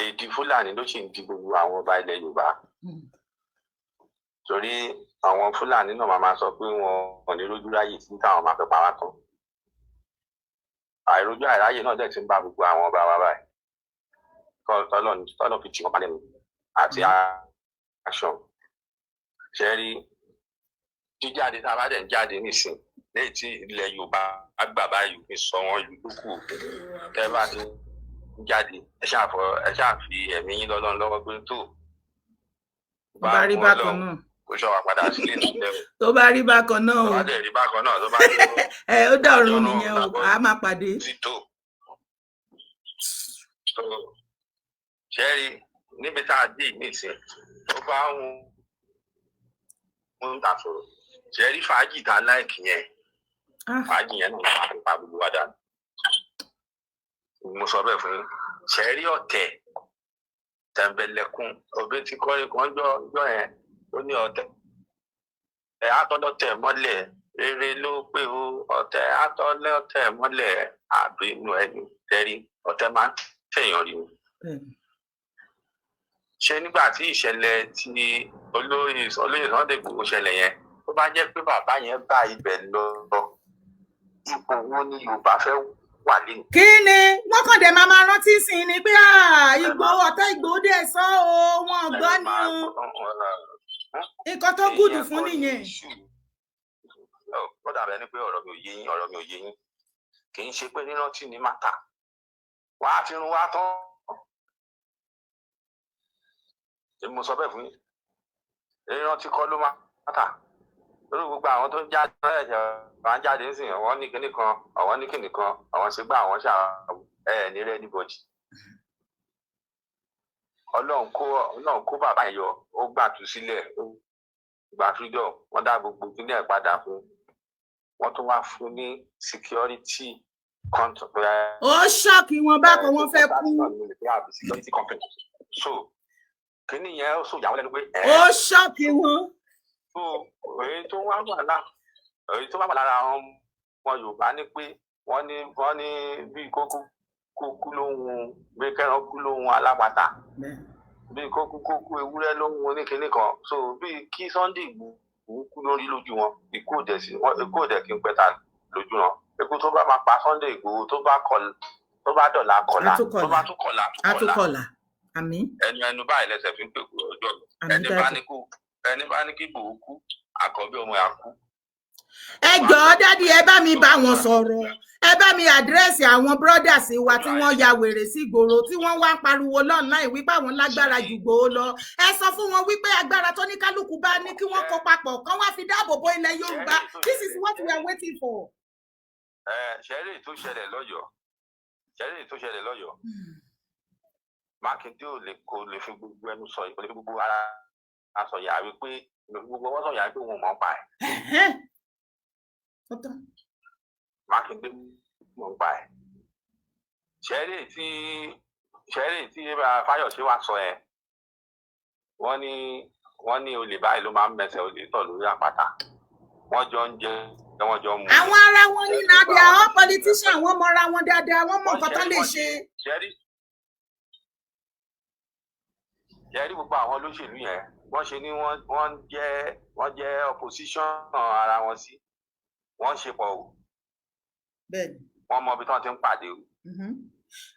S7: Èdè Fúlàní ló sì ń di gbogbo àwọn ọba ilẹ̀ Yorùbá, torí àwọn Fúlàní náà máa sọ pé wọn ò ní rójú ráyè tí táwọn máa fẹ́ pa wá tán. Àìrójú àìráyè náà dẹ̀ ti ń bá gbogbo àwọn ọba wa báyìí, tọ́lọ́ fi tì wọ́n palẹ̀ mọ́ àti action. Ṣe rí, jíjáde tá a bá dẹ̀ ń jáde nísìn, lẹ́yìn tí ilẹ̀ Yorùbá gbà báyìí, fi sọ wọn ìlú tó kù, tẹ́ bá ti ń jáde, ẹ ṣáà fi ẹ̀mí yín lọ́lọ́run lọ́wọ́ pé tó
S1: Tó bá rí bákan náà,
S7: kó ṣọ́ wa padà sílé nílẹ̀.
S1: Tó bá rí bákan náà
S7: Tó
S1: o.
S7: bá dẹ̀ rí bákan náà, tó bá rí
S1: Ẹ ó dọ̀run nìyẹn o, a máa pàdé.
S7: Ti tó tó. Ṣe rí, níbi tá a dé nísìn, tó bá ń ta sọ̀rọ̀, ṣe rí fàájì tá a like yẹn, fàájì yẹn náà máa fi pa gbogbo wa dànù. Mo sọ bẹ́ẹ̀ fún yín. Ṣe rí, ọ̀tẹ̀ tẹ̀m̀bẹ̀lẹ̀kun òbí ti kọrin kan jọ yẹn, ó ní ọ̀tẹ̀ ẹ̀ àtọ́lọ́tẹ̀ mọ́lẹ̀, rere ló pé o. Ọ̀tẹ̀ àtọ́lọ́tẹ̀ mọ́lẹ̀, àbínú ẹni tẹ́rí. Ọ̀tẹ̀ máa ń tẹ̀yàn rí o. Ṣé nígbà tí ìṣẹ̀lẹ̀ tí olóyè Sunday Igboho ṣẹlẹ̀ yẹn, tó bá jẹ́ pé bàbá yẹn bá ibẹ̀ lọ, ipò wo ni Yorùbá fẹ́ wà lẹ́nu?
S1: Kí ni wọ́n kàn dé máa rántí sí i ni pé Ìgbòho, ọ̀tá Ìgbòho dẹ̀ sọ o, wọn gbọ́ ni o. Nǹkan tó good fún nìyẹn.
S7: Ó dàbẹ̀ ni pé ọ̀rọ̀ mi ò yé yín, ọ̀rọ̀ mi ò yé yín. Kì í ṣe pé nírántí ni matter. Wàá fi run wá tán. Èmi mo sọ bẹ́ẹ̀ fún yín, rírántí kọ́ ló matter, lórí gbogbo àwọn tó ń jáde ẹ̀jẹ̀ máa ń jáde nísìnyí, àwọn ní kinní kan, àwọn ní kinní kan, àwọn ṣe gbá, àwọn ṣà ẹ̀ ní rẹ́ níbọ̀jì. Ọlọ́run kó bàbá yẹn yọ, ó gbà tú sílẹ̀, ó gba freedom, wọ́n dá gbogbo kíní ẹ̀ padà fún wọ́n, tún wá fún ní security contract.
S1: Ó shock wọn bákan, wọ́n fẹ́ kú.
S7: Security company. So kíní yẹn ó sòjà wọn lẹ́nu pé
S1: Ó shock wọn.
S7: So èyí tó wá wà lára àwọn ọmọ Yorùbá ní pé wọ́n ní bí kókó kókú lóhun, bí kẹran kú lóhun alápatà, bí kókú kókú ewúrẹ́ lóhun oníkinní kan. So bí kí Sunday Igboho kú lórí lójú wọn, ikú òdẹ sí ikú òdẹ kí n pẹta lójú wọn. Ikú tó bá máa pa Sunday Igboho, tó bá kọ, tó bá dọ̀là kọ̀là, tó bá tún kọ̀là tún
S1: kọ̀là. Àmín.
S7: Ẹnu ẹnu báyìí lẹsẹ̀ fi ń pè kú ọjọ́. Ẹni bá ní kú, ẹni bá ní kí Igboho kú, àkọ́bí ọmọ ẹ̀ á kú.
S1: Ẹ jọ̀ọ́, daddy, ẹ bá mi bá wọn sọ̀rọ̀. Ẹ bá mi address àwọn brothers wa tí wọ́n ya wèrè sí ìgboro, tí wọ́n wá ń pariwo online wípé àwọn lágbára jù Ìgbòho lọ. Ẹ sọ fún wọn wípé agbára tó ní kálukú bá ní, kí wọ́n kó papọ̀, kán wá fi dáàbò bo ilẹ̀ Yorùbá. This is what we are waiting for.
S7: Ẹ ṣẹ́rí tó ṣẹlẹ̀ lọ́yọ̀ọ́, ṣẹ́rí tó ṣẹlẹ̀ lọ́yọ̀ọ́, Mákindé ò lè kò lè fi gbogbo ẹnu sọ, kò lè fi gbogbo ara sọ yà wípé, kò lè fi gbogbo ọwọ́ sọ yà wípé òun ò mọ̀ ń pa ẹ̀.
S1: Ó tán.
S7: Mákindé mọ̀ ń pa ẹ̀. Ṣẹ́rí tí Fáyọ̀ṣe wá sọ ẹ̀, wọ́n ní olè báyìí ló máa ń mẹsẹ̀ olè tọ̀ lórí àpáta. Wọ́n jọ ń jẹ, wọ́n jọ ń mu.
S1: Àwọn ará wọn ní na, they are all politicians. Wọ́n mọra wọn dáadáa, wọ́n mọ nǹkan tán lè ṣe.
S7: Ṣẹ́rí gbogbo àwọn olóṣèlú yẹn, wọ́n ṣe ní wọ́n jẹ́ opposition ara wọn sí, wọ́n ṣe pọ̀ o. Wọ́n mọ ibi tí wọ́n ti ń pàdé o.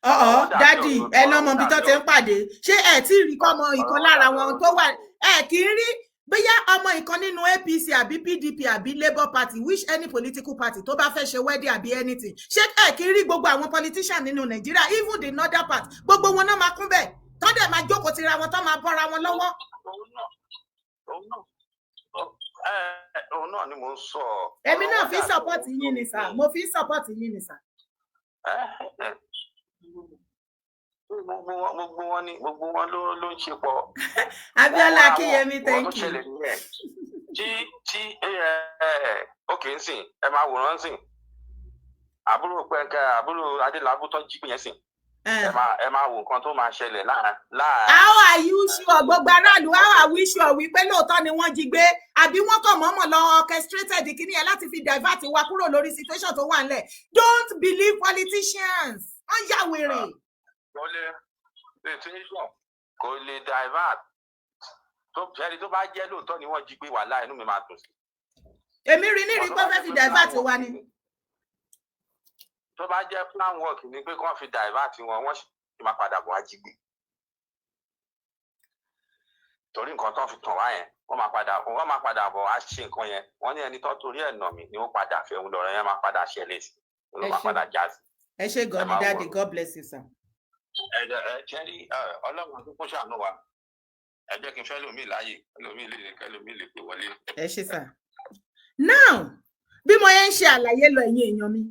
S1: Ọ̀ọ́, daddy, ẹ lọ́mọ ibi tó ti ń pàdé. Ṣé ẹ tí ì rí kọ́mọ ìkan lára wọn tó wà, ẹ kì í rí bóyá ọmọ ìkan nínú APC àbí PDP àbí Labour Party, which any political party tó bá fẹ́ ṣe wedding àbí anything, ṣé ẹ kì í rí gbogbo àwọn politician nínú Nàìjíríà, even the northern part, gbogbo wọn náà máa kún bẹ́ẹ̀, tó dẹ̀ máa jókòó tira wọn, tó máa bọ́ra wọn lọ́wọ́?
S7: Òun náà ni mò ń sọ.
S1: Èmi náà fi support yín ni sir, mo fi support yín ni sir.
S7: Gbogbo wọn ló ń ṣe pọ̀.
S1: Abiola Akínyẹmí, thank you.
S7: Tí ókè ń sìn, ẹ máa wòran sìn, àbúrò pẹ́ńkẹ́, àbúrò Adélábù tó jí yẹn sìn, ẹ máa wo nǹkan tó máa ṣẹlẹ̀ láàrin.
S1: How are you sure? Gbogbo aráàlú, how are we sure wípé lóòótọ́ ni wọ́n jí gbé, àbí wọ́n kàn mọ́mọ́ lọ orchestrated kíní ẹ̀ láti fi divert wa kúrò lórí situation tó wà nílẹ̀? Don't believe politicians, wọ́n ya wèrè.
S7: Kò lè divert. Tó ṣẹ́ni tó bá jẹ́ lóòótọ́ ni wọ́n jí gbé, wàhálà, inú mi máa dùn sí.
S1: Èmi rí ní rí pé fẹ́ fi divert wa ni.
S7: Tó bá jẹ́ plan work ni pé kí wọ́n fi divert wọn, wọ́n sì máa padà bọ̀ wá jí gbé, torí nǹkan tó fi tàn wá yẹn, wọ́n máa padà bọ̀ wá ṣe nǹkan yẹn. Wọ́n ní ẹni tó torí ẹ̀ nà mí ni ó padà fẹ́ òun, lọ́rọ̀ yẹn máa padà ṣẹlẹ̀ sí, ló máa padà já sí.
S1: Ẹ ṣé gan ni, daddy. God bless you, sir.
S7: Ẹ jẹ́rí Ọlọ́run àkókò ṣàánú wa. Ẹ jẹ́ kí n fẹ́ lómi láàyè, lómi lè kẹ́lómi lè pè wọlé.
S1: Ẹ ṣé, sir. Now, bí mo yẹn ń ṣe àlàyé lọ, ẹ̀yin èèyàn mi,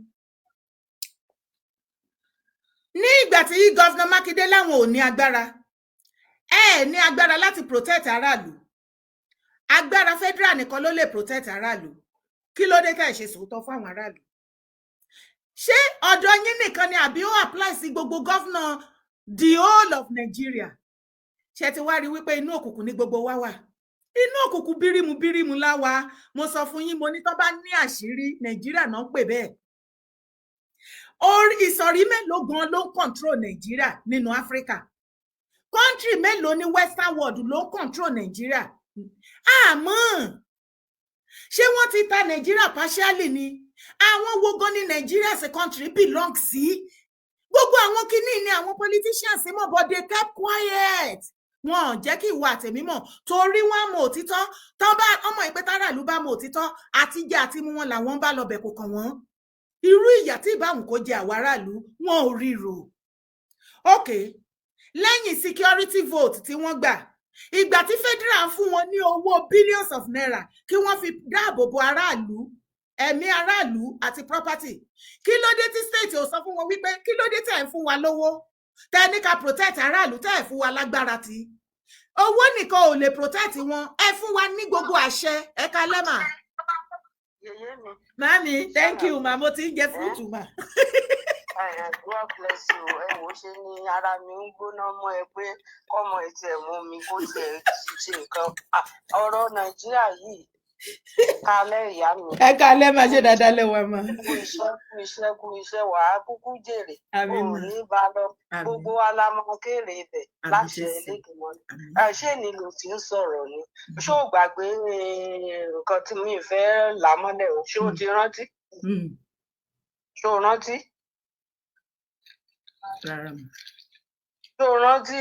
S1: ní ìgbà tí Governor Mákindé láwọn ò ní agbára, ẹ ní agbára láti protect aráàlú, agbára federal nìkan ló lè protect aráàlú, kí ló dé tá ẹ ṣe sòótọ́ fún àwọn aráàlú? Ṣé ọ̀dọ̀ yín nìkan ni, àbí ó apply sí gbogbo governor the whole of Nigeria? Ṣe ti wá rí wípé inú òkùnkùn ní gbogbo wa wà? Inú òkùnkùn bírímù bírímù láwa. Mo sọ fún yín, mo ní tó bá ní àṣírí Nàìjíríà náà ń pè bẹ́ẹ̀. Orí ìsọ̀rí mélòó gan ló ń control Nàìjíríà nínú Áfíríkà? Country mélòó ní western world ló ń control Nàìjíríà? Àmọ́ ṣé wọ́n ti ta Nàìjíríà partially ni? Àwọn wo gan ni Nàìjíríà as a country belong sí? Gbogbo àwọn kinní ni àwọn politicians mọ̀, but they kept quiet. Wọn ò jẹ́ kí ìwọ àtẹ̀mí mọ̀, torí wọ́n mọ òtítọ́. Tán bá ọmọ ìpè táràlú bá mọ òtítọ́, àti jẹ àti mú wọn làwọn bá lọ bẹ̀, kò kàn wọ́n. Irú ìyà tí ìbáwọn kò jẹ àwọn aráàlú, wọn ò ríro. Ok, lẹ́yìn security vote tí wọ́n gbà, ìgbà tí federal fún wọn ní owó billions of naira kí wọ́n fi dáàbò bo aráàlú, ẹ̀mí aráàlú àti property, kí ló dé tí state ò sọ fún wọn wípé kí ló dé tẹ̀ ń fún wa lówó tẹ́ ní ká protect aráàlú, tẹ́ ẹ̀ fún wa lágbára? Tí owó nìkan ò lè protect wọn, ẹ fún wa ní gbogbo àṣẹ. Ẹ kalẹ́, mà.
S8: Yèyé mi.
S1: Mami, thank you, ma. Mo ti ń jẹ fruit, ma.
S8: God bless you. Ẹ wò ó, ṣe ni ara mi ń gbóná mọ́ ẹ pé kọ́mọ ẹ tiẹ̀ mú mi kó tiẹ̀ ṣe nǹkan. Ọ̀rọ̀ Nàìjíríà yìí, kalẹ́, ìyá mi.
S1: Ẹ kalẹ́, máa ṣe dáadáa lẹ́wọ̀n ma.
S8: Kú iṣẹ́, kú iṣẹ́, kú iṣẹ́, wàá kúkú jèrè.
S1: Àmín.
S8: Ò ní bá lọ. Gbogbo wa la mọ kéré ibẹ̀ láti Ẹlẹ́dùnmọ́. Ṣé ni ló ti ń sọ̀rọ̀ ni? Ṣé o gbàgbé nǹkan tí mi fẹ́ là mọ́lẹ̀ o? Ṣé o ti rántí? Ṣé o rántí?
S1: Rárá mi.
S8: Ṣé o rántí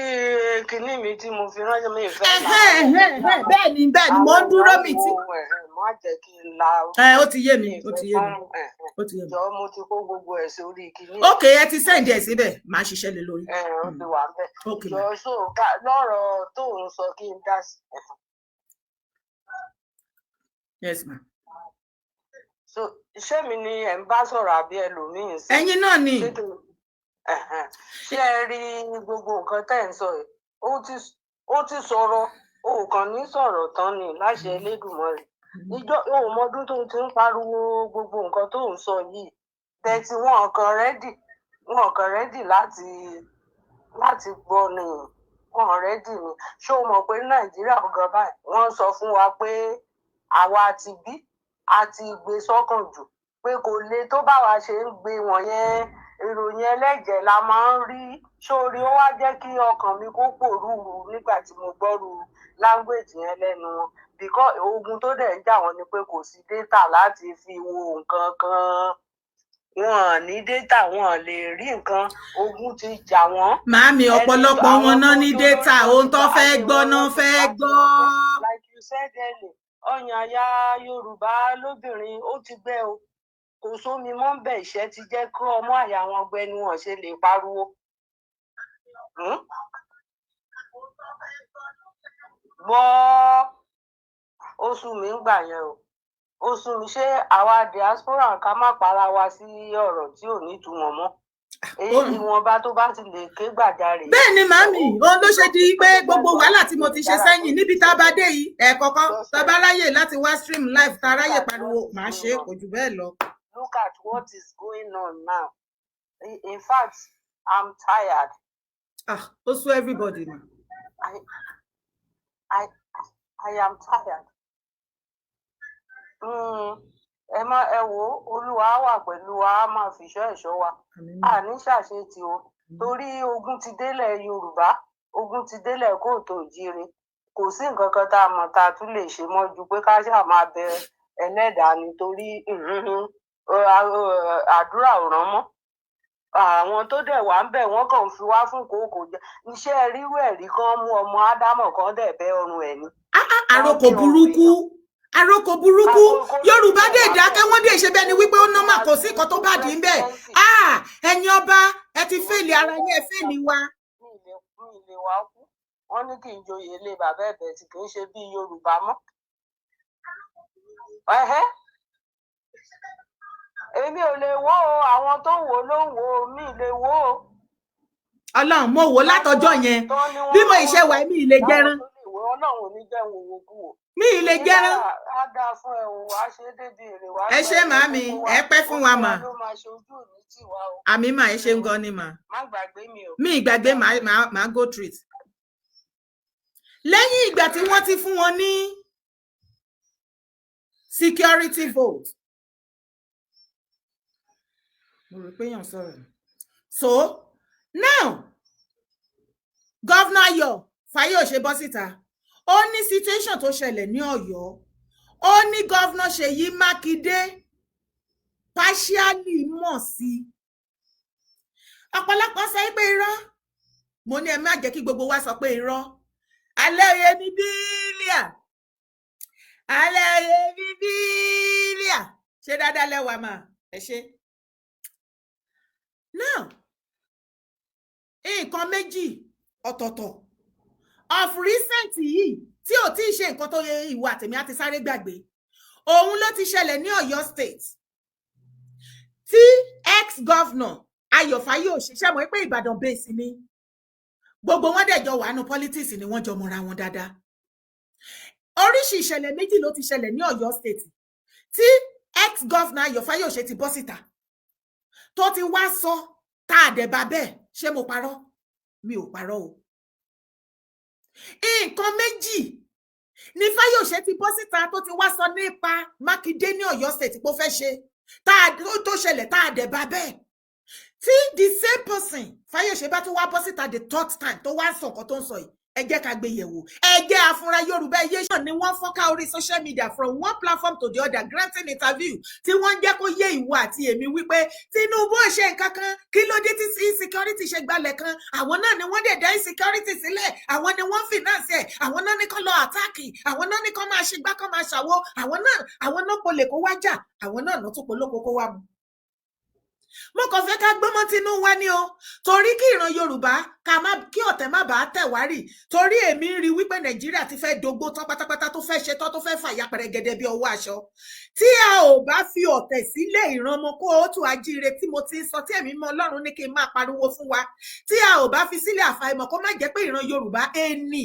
S8: kinní mi tí mo fi ránṣẹ́ mi fẹ́?
S1: Bẹ́ẹ̀ ni, bẹ́ẹ̀ ni, mo ń dúró mi tí.
S8: Má jẹ́ kí n la.
S1: Ẹ ó ti yé mi.
S8: Mi
S1: Ó
S8: fẹ́
S1: ti yé mi.
S8: kán.
S1: Ó ti yé mi.
S8: Jọ, mo ti kó gbogbo ẹ̀ sórí kinní.
S1: Ok, ẹ ti send ẹ síbẹ̀, màá ṣiṣẹ́ lé lórí.
S8: Ẹ ó ti wà ńbẹ̀.
S1: Ok
S8: Jọ,
S1: ma.
S8: So lọ́rọ̀ tó ń sọ, kí n dá sí.
S1: Yes ma.
S8: So ṣé mi ni ẹ̀ ń bá sọ̀rọ̀ àbí ẹlòmíín sí?
S1: Ẹ̀yin náà ni.
S8: Ṣé kí n ẹ̀hẹ̀n. Ṣé ẹ rí gbogbo nǹkan tẹ́ ẹ̀ ń sọ yìí, ó ti sọ̀rọ̀, o kàn ní sọ̀rọ̀ tán ni, láṣẹ Elédùmarè. Ìjọ o mọdún tó ti ń pariwo gbogbo nǹkan tó ń sọ yìí tẹ́tí, wọn kàn ready láti gbọ́ ni, wọn ready ni. Ṣé o mọ̀ pé Nàìjíríà gan báyìí, wọ́n sọ fún wa pé àwa ti bí a ti gbé sọ́kàn jù pé kò le tó báwa ṣe ń gbé wọ̀nyẹn. Ìròyìn ẹlẹ́jẹ̀ la máa ń rí sórí. Ó wá jẹ́ kí ọkàn mi kó pòrúurú nígbà tí mo gbọ́rú language yẹn lẹ́nu wọn, because ogun tó dẹ̀ ń jà wọ́n ni pé kò sí data láti fi wo nǹkan kan. Wọn ní data, wọn lè rí nǹkan. Ogun ti jà wọ́n.
S1: Màámi,
S8: Ẹni
S1: ọ̀pọ̀lọpọ̀
S8: àwọn
S1: wọn náà
S8: tó
S1: ní
S8: jó
S1: data,
S8: lórí
S1: ohun tó
S8: Twitter
S1: fẹ́
S8: ayé
S1: gbọ́
S8: wọn
S1: náà
S8: ló ti
S1: fẹ́
S8: bàjẹ́.
S1: gbọ́.
S8: Like you said earlier, ọyàn aya Yorùbá lóbìnrin ó ti gbẹ o, kò sómi mọ́ ń bẹ̀. Ìṣẹ́ ti jẹ́ kó ọmọ àyà wọn gbẹ ni wọ́n ṣe lè pariwo. Gbọ́, ó sú mi ń gbà yẹn o, ó sú mi. Ṣé àwa diaspora, ká má para wa sí ọ̀rọ̀ tí ò nítumọ̀ mọ́? Èyí ìwọ̀nba tó bá ti lè ké gbàjarè.
S1: Bẹ́ẹ̀ ni màámi, òun ló ṣe di pé gbogbo wàhálà tí mo ti ṣe sẹ́yìn níbi tá a bá dé yìí, ẹ̀ẹ̀kọ̀ọ̀kan tá a bá ráyè láti wá stream live, tá a ráyè pariwo, màá ṣe é, kò jù bẹ́ẹ̀ lọ.
S8: Look at what is going on now. In fact, I'm tired.
S1: Ah, ó sú everybody ma.
S8: I am tired. Ẹ má ẹ wò ó, Olúwa á wà pẹ̀lú wa, á máa fìṣọ́ ẹ̀ṣọ́ wa.
S1: Àmín mà.
S8: Àní ṣàṣetì o, torí ogun ti délẹ̀ Yorùbá, ogun ti délẹ̀ kóòtù òjíire. Kò sí nǹkan kan tá a mọ̀ tá a tún lè ṣe mọ́ ju pé ká ṣáà máa bẹ Ẹlẹ́dàá, nítorí àdúrà ò rán mọ́. Àwọn tó dẹ̀ wá ń bẹ̀, wọ́n kàn ń fi wá fún kòókò jẹ. Iṣẹ́ rírú ẹ̀rí kan mú ọmọ Ádámọ̀ kan dẹ̀ bẹ́ ọrùn ẹ̀ ni.
S1: Àròkò burúkú, àròkò burúkú. Yorùbá dé dákẹ́, wọ́n dé ṣe bẹ́ẹ̀ ni wípé ó normal, kò sí nǹkan tó bá dì í bẹ́ẹ̀. Ah, ẹ̀yin ọba, ẹ ti fail ara yín, ẹ fail wa.
S8: Mi lè wá kú, wọ́n ní kí n joyè ilé bàbá ẹ̀bẹ̀ tí kì í ṣe bí Yorùbá mọ́. Ẹ̀hẹ́. Èmi ò lè wò ó, àwọn tó ń wò ó ló ń wò ó, mi lè wò ó.
S1: Ọlọ́run, mo wò látọjọ́ yẹn, bí mo ìṣe wà, mi ì lè jẹran.
S8: Láwọn tó lè wò ó, Ọlọ́run ò ní jẹ́ ń wòwò kú wò.
S1: Mi ì lè jẹran.
S8: Á dáa fún ẹ o, á ṣe é débi èrè wá.
S1: Ẹ ṣé màámi, ẹ pẹ́ fún wa mà.
S8: Olúwa ló máa ṣe, ojú òní tì wá o.
S1: Àmín mà, ẹ ṣeun gan ni mà.
S8: Má gbàgbé mi o.
S1: Mi ìgbàgbé, màá go through it. Lẹ́yìn ìgbà tí wọ́n ti fún wọn ní security vote, mo rò pé èèyàn sọ̀rọ̀. So now, Governor Ayọ̀ Fáyọ̀ṣe bọ́ síta, ó ní situation tó ṣẹlẹ̀ ní Ọ̀yọ́, ó ní Governor Ṣèyí Mákindé partially mọ̀ sí. Ọ̀pọ̀lọpọ̀ sọ pé irọ́. Mo ní ẹ má jẹ́ kí gbogbo wa sọ pé irọ́. Alẹ́ oyè ní bílíà, alẹ́ oyè ní bílíà. Ṣé dáadáa lẹ́wàá mà? Ẹ ṣe. Now, nǹkan méjì ọ̀tọ̀ọ̀tọ̀ of recent yìí tí ò tí ì ṣe nǹkan tó yẹ ìwà àtẹ̀mí àti sáré gbàgbé, òun ló ti ṣẹlẹ̀ ní Ọ̀yọ́ State tí ex-governor Ayọ̀ Fáyọ̀ṣe ṣe mọ̀ pé Ìbàdàn base ni gbogbo wọn dẹ̀ jọ wà nù politics ni, wọ́n jọ mọra wọn dáadáa. Oríṣi ìṣẹ̀lẹ̀ méjì ló ti ṣẹlẹ̀ ní Ọ̀yọ́ State tí ex-governor Ayọ̀ Fáyọ̀ṣe ti bọ́ síta tó ti wá sọ, tá a dẹ̀ bá bẹ́ẹ̀. Ṣé mo parọ́? Mi ò parọ́ o. Nǹkan méjì ní Fáyọ̀ṣe ti bọ́ síta tó ti wá sọ nípa Mákindé ní Ọ̀yọ́ State pé ó fẹ́ ṣe tó ṣẹlẹ̀, tá a dẹ̀ bá bẹ́ẹ̀, tí the same person Fáyọ̀ṣe bá tún wá bọ́ síta the third time tó wá ń sọ nǹkan tó ń sọ yìí. Ẹ jẹ́ ká gbé yẹ̀wò, ẹ jẹ́ afúnra. Yorùbá ẹyẹ náà ni wọ́n fọ́nká orí social media from one platform to the other, granting interview tí wọ́n ń jẹ́ kó yé ìwọ àti èmi wípé Tinubu ò ṣe nǹkan kan. Kí ló dé tí insecurity ṣe gbalẹ̀ kan? Àwọn náà ni wọ́n dẹ̀ dá insecurity sílẹ̀, àwọn ni wọ́n finance ẹ̀, àwọn náà ní kán lọ attack, àwọn náà ní kán máa ṣe gbá, kán máa ṣàwo, àwọn náà polè kó wá jà, àwọn náà náà tún polóko kó wá mu. Mo kàn fẹ́ ká gbọ́mọ́ tinú wa ni o, torí kí ìran Yorùbá ká má kí ọ̀tẹ̀ má bàa tẹ̀ wá rì, torí èmi ń rí wípé Nàìjíríà ti fẹ́ dógbó tán pátápátá, tó fẹ́ ṣe tán, tó fẹ́ fàya pẹrẹgẹdẹ bí ọwọ́ aṣọ tí a ò bá fi ọ̀tẹ̀ sílẹ̀. Ìran ọmọ kó o tún ajíire tí mo ti ń sọ, tí ẹ̀mí mọ́ Ọlọ́run ní kí n máa pariwo fún wa, tí a ò bá fi sílẹ̀, àfàìmọ̀ kó má jẹ́ pé ìran Yorùbá ẹnì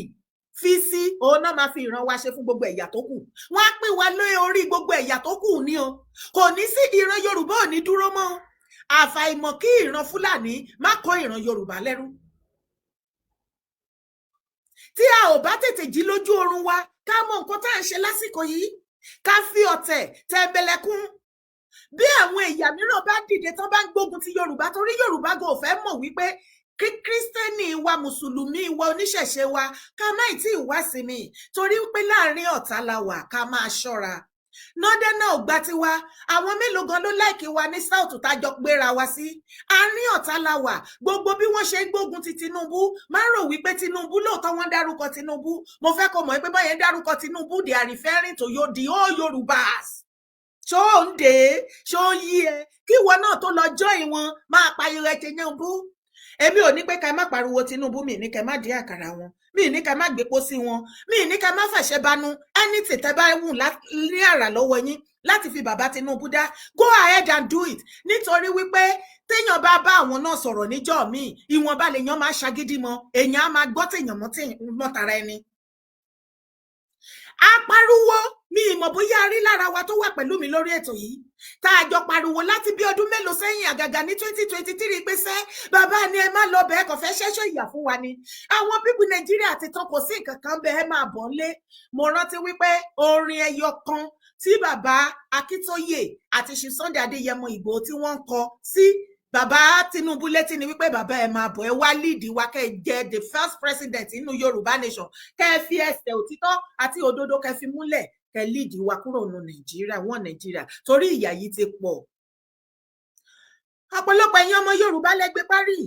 S1: fi sí òun náà máa fi ìran wa ṣe fún gbogbo ẹ̀yà tó kù. Wọ́n á pín wa lé orí gbogbo ẹ̀yà tó kù ní o. Kò ní sí ìran Yorùbá ò ní dúró mọ́. Àfàìmọ̀ kí ìran Fúlàní má kó ìran Yorùbá lẹ́rú tí a ò bá tètè jí lójú oorun wa, ká mọ nǹkan tá à ń ṣe lásìkò yìí, ká fi ọ̀tẹ̀ tẹ̀mbẹ̀lẹ̀kún. Bí àwọn ẹ̀yà mìíràn bá dìde tán, bá ń gbógun ti Yorùbá, torí Yorùbá gan ò fẹ́ mọ̀ wípé kí Kristẹni wa, Mùsùlùmí wa, oníṣẹ̀ṣe wa, ká má ì tí ì wá sí mi, torí pé láàrin ọ̀tá la wà, ká máa ṣọ́ra. Northern náà ò gbà tiwa. Àwọn mélòó gan ló like wa ní South tájọ gbéra wa sí? Àárín ọ̀tá la wà. Gbogbo bí wọ́n ṣe ń gbógun ti Tinubu, máa ń rò wípé Tinubu lóòótọ́ wọ́n dárúkọ Tinubu. Mo fẹ́ kó mọ̀ pé báyẹn dárúkọ Tinubu, they are referring to yo the whole Yorùbás. Ṣó ń dé, ṣó ń yí ẹ? Kí ìwọ náà tó lọ join wọn máa pariwo ẹ Tinubu. Èmi ò ní pé ká má pariwo Tinubu, mi ní ká má dín àkàrà wọn, mi ní ká má gbépo sí wọn, mi ní ká má fàṣẹ banú. Anything tẹ́ bá wù ní àrà lọ́wọ́ yín láti fi bàbá Tinubu dá, go ahead and do it, nítorí wípé téèyàn bá bá àwọn náà sọ̀rọ̀ níjọ́ míì, ìwọ̀nba lèèyàn máa ṣagídí mọ́, èèyàn á máa gbọ́ téèyàn mọ́ tara ẹni. A pariwo, mi ìmọ̀ bóyá a rí lára wa tó wà pẹ̀lú mi lórí ètò yìí tá a jọ pariwo láti bí ọdún mélòó sẹ́yìn, àgàgà ní 2023, pé sẹ́ bàbá ni ẹ má lọ bẹ́ẹ̀, kò fẹ́ ṣẹ́ṣọ́ ìyà fún wa ni. Àwọn people Nàìjíríà ti tán, kò sí nǹkan kan bẹ́ẹ̀, máa bọ̀ lé. Mo rántí wípé orin ẹyọ kan tí bàbá Akíntóyè àti ṣi Sunday Adéyẹmọ Ìgbòho tí wọ́n ń kọ sí bàbá Tinubu létí ni wípé, bàbá, ẹ máa bọ̀, ẹ wá lead wa, kẹ́ ẹ jẹ́ the first president nínú Yorùbá nation, kẹ́ ẹ fi ẹsẹ̀ òtítọ́ àti òdodo kẹ́ ẹ fi múlẹ̀, kẹ́ ẹ lead wa kúrò nínú Nàìjíríà wọn Nàìjíríà, torí ìyà yìí ti pọ̀. Ọ̀pọ̀lọpọ̀ ẹ̀yin ọmọ Yorùbá lẹ́gbẹ́ parí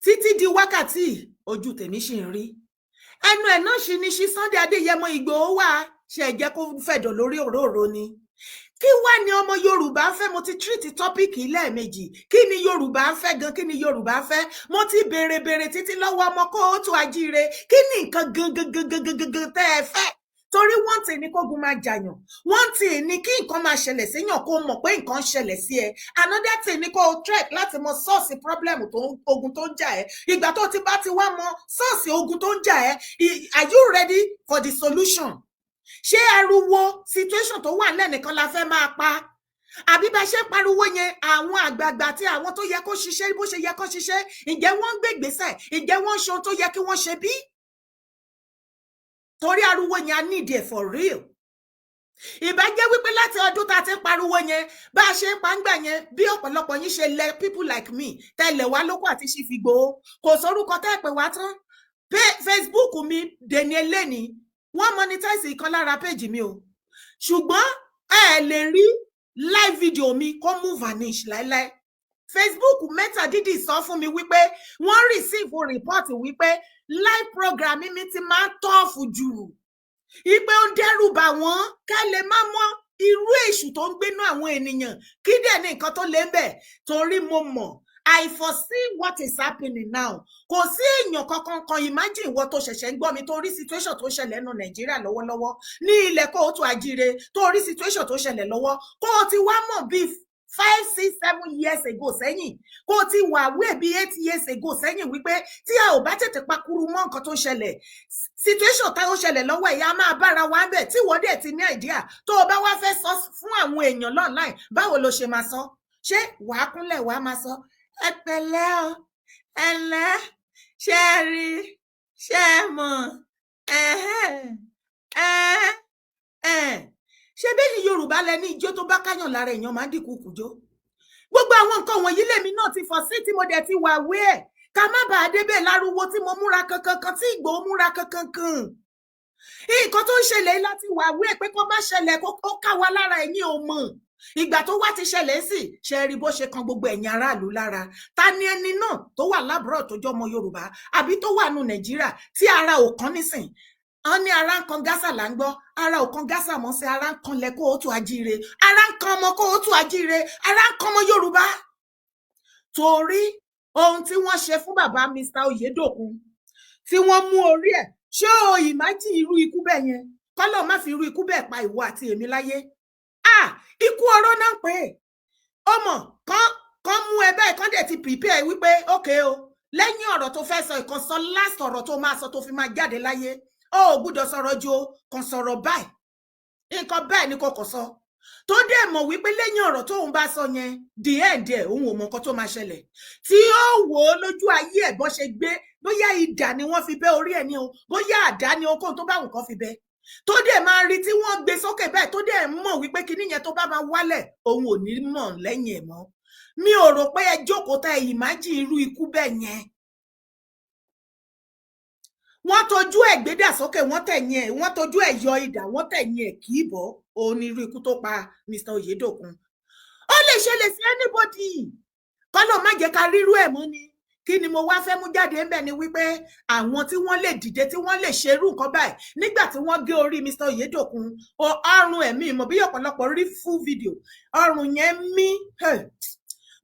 S1: títí di wákàtí ojú tèmi ṣì ń rí ẹnu ẹ̀ náà ṣì ní ṣí Sunday Adéyẹmọ Ìgbòho wà ṣe é jẹ́ kó fẹ̀dọ̀ lórí òróró ni. Kí wá ní ọmọ Yorùbá ń fẹ́? Mo ti treat topic lẹ́ẹ̀mejì. Kí ni Yorùbá ń fẹ́ gan? Kí ni Yorùbá ń fẹ́? Mo ti béèrè béèrè títí lọ́wọ́ ọmọ kóòtù ajíire. Kí ni nǹkan gangan gangan gangan tẹ́ ẹ fẹ́? Torí wọ́n ti ní kógun máa jàyàn, wọ́n ti ní kí nǹkan máa ṣẹlẹ̀ séyàn, kó mọ̀ pé nǹkan ṣẹlẹ̀ sí ẹ. Another thing ni kó o trek láti mọ source problem tó ogun tó ń jà ẹ́. Ìgbà tó ti bá ti wá mọ source ogun tó ń jà ẹ́, are you ready for the solution? Ṣé ariwo situation tó wà lẹ́nìkan la fẹ́ máa pa, àbí bá ṣe pariwo yẹn, àwọn àgbààgbà àti àwọn tó yẹ kó ṣiṣẹ́ bó ṣe yẹ kó ṣiṣẹ́, ǹjẹ́ wọ́n ń gbé ìgbésẹ̀? Ǹjẹ́ wọ́n ń ṣe ohun tó yẹ kí wọ́n ṣe bí? Torí ariwo yẹn, a need it for real. Ìbá jẹ́ wípé láti ọdún tá a ti ń pariwo yẹn, bá a ṣe ń pa ń gbà yẹn, bí ọ̀pọ̀lọpọ̀ yín ṣe lẹ, people like me tẹlẹ̀ wá lóko àti ṣì fi gbòó, kò sórúkọ tẹ́ ẹ pè wá tán. Facebook mi dèní eléni, wọ́n monetize ìkan lára page mi o, ṣùgbọ́n ẹ lè rí live video mi kó mú vanish láéláé. Facebook Meta dídì sọ fún mi wípé wọ́n receive report wípé live program mi ti máa ń tough jù, ìpè ó ń dẹ́rù bà wọ́n, ká lè má mọ irú èṣù tó ń gbénú àwọn ènìyàn. Kí dẹ̀ ní nǹkan tó lé ń bẹ̀? Torí mo mọ̀, I foresee what is happening now. Kò sí èèyàn kankan kan. Imagine ìwọ tó ṣẹ̀ṣẹ̀ ń gbọ́ mi, tó rí situation tó ṣẹlẹ̀ nínú Nàìjíríà lọ́wọ́lọ́wọ́ ní ilẹ̀ kóòtù àjíire, tó rí situation tó ṣẹlẹ̀ lọ́wọ́, kó o ti wá mọ̀ bíi 5, 6, 7 years ago sẹ́yìn, kó o ti wà wé bíi 8 years ago sẹ́yìn wípé tí a ò bá tètè pakuru mọ́ nǹkan tó ń ṣẹlẹ̀, situation tá ó ṣẹlẹ̀ lọ́wọ́ ẹ̀yà máa bára wa ń bẹ̀, tí wọ́n dẹ̀ ti ní idea, tó o bá wá fẹ́ sọ fún àwọn èèyàn online, báwo ló ṣe máa sọ? Ṣé wàá kúnlẹ̀, wàá máa sọ, ẹ pẹ̀lẹ́ o, ẹ ǹlẹ́, ṣé ẹ rí, ṣé ẹ mọ̀, ẹ̀hẹ́n, ẹ̀ ẹ̀? Ṣé bẹ́ẹ̀ ni Yorùbá lẹ ní ijó tó bá káyàn lára èèyàn máa ń dínkù kùjó. Gbogbo àwọn nǹkan wọ̀nyí lèmi náà ti fọ̀ sí, tí mo dẹ̀ ti wà wé ẹ̀. Ká má bàa débẹ̀ láruwo tí mo múra kankan kan, tí Ìgbòho múra kankan kan. Nǹkan tó ń ṣẹlẹ̀ láti wà wí pé kó má ṣẹlẹ̀, kó ká wa lára. Ẹ̀yin ò mọ̀ ìgbà tó wá ti ṣẹlẹ̀ sí ṣe rí bó ṣe kan gbogbo ẹ̀yin aráàlú lára. Ta ni ẹni náà tó wà l'abroad tó jọmọ Yorùbá àbí tó wà nù Nàìjíríà tí ara ò kán nísìn? Wọn ní ara ń kan Gaza là ń gbọ́. Ara ò kan Gaza mọ́ sí, ara ń kan lẹ káàárọ̀ oòjíire, ara ń kan ọmọ káàárọ̀ oòjíire, ara ń kan ọmọ Yorùbá, torí ohun tí wọ́n ṣe fún bàbá Mr Oyedokun tí wọ́n mú orí ẹ̀. Ṣé o imagine irú ikú bẹ́ẹ̀ yẹn? Kọ́lọ̀ má fi irú ikú bẹ́ẹ̀ pa ìwọ àti èmi láyé. Ah, ikú oró náà ń pè é. Ọmọ kan kan mú ẹ bẹ́ẹ̀, kán dẹ̀ ti prepare wípé okay o, lẹ́yìn ọ̀rọ̀ tó fẹ́ sọ, ìkan sọ, last ọ̀rọ̀ tó máa sọ tó fi máa jáde láyé, ó ò gbúdọ̀ sọ̀rọ̀ ju kan sọ̀rọ̀ báyìí, nǹkan bẹ́ẹ̀ ni kò kọ̀ sọ, tó dẹ̀ mọ̀ wípé lẹ́yìn ọ̀rọ̀ tóun bá sọ yẹn, the end ẹ̀, òun ò mọ̀ nǹkan tó máa ṣẹlẹ̀. Tí ó wò ó lójú ayé ẹ̀, bó ṣe gbé, bóyá idà ni wọ́n fi bẹ́ orí ẹ̀ ní o, bóyá àdá ni, ohunkóhun tó bá wù kán fi bẹ́, tó dẹ̀ máa rí tí wọ́n gbé sókè bẹ́ẹ̀, tó dẹ̀ mọ̀ wípé kinní yẹn tó bá máa wálẹ̀, òun ò ní mọ̀ lẹ́yìn ẹ̀ mọ́. Mi ò rò pé ẹ jókòó tá ẹ imagine irú ikú bẹ́ẹ̀ yẹn. Wọ́n tọ́jú ẹ̀ gbédà sókè, wọ́n tẹ̀yìn ẹ̀, wọ́n tọ́jú ẹ̀ yọ idà, wọ́n tẹ̀yìn ẹ̀ kì í bọ́. Òun ni irú ikú tó pa Mr Oyedokun. Ó lè ṣẹlẹ̀ sí anybody, kọ́lọ̀ má jẹ́ ká rírú ẹ̀ mọ́ ni. Kí ni mo wá fẹ́ mú jáde ńbẹ̀ ni wípé àwọn tí wọ́n lè dìde, tí wọ́n lè ṣerú nǹkan báyìí, nígbà tí wọ́n gé orí Mr Oyedokun, ọrùn ẹ̀mí mọ̀ bí ọ̀pọ̀lọpọ̀ rí full video, ọrùn yẹn mí.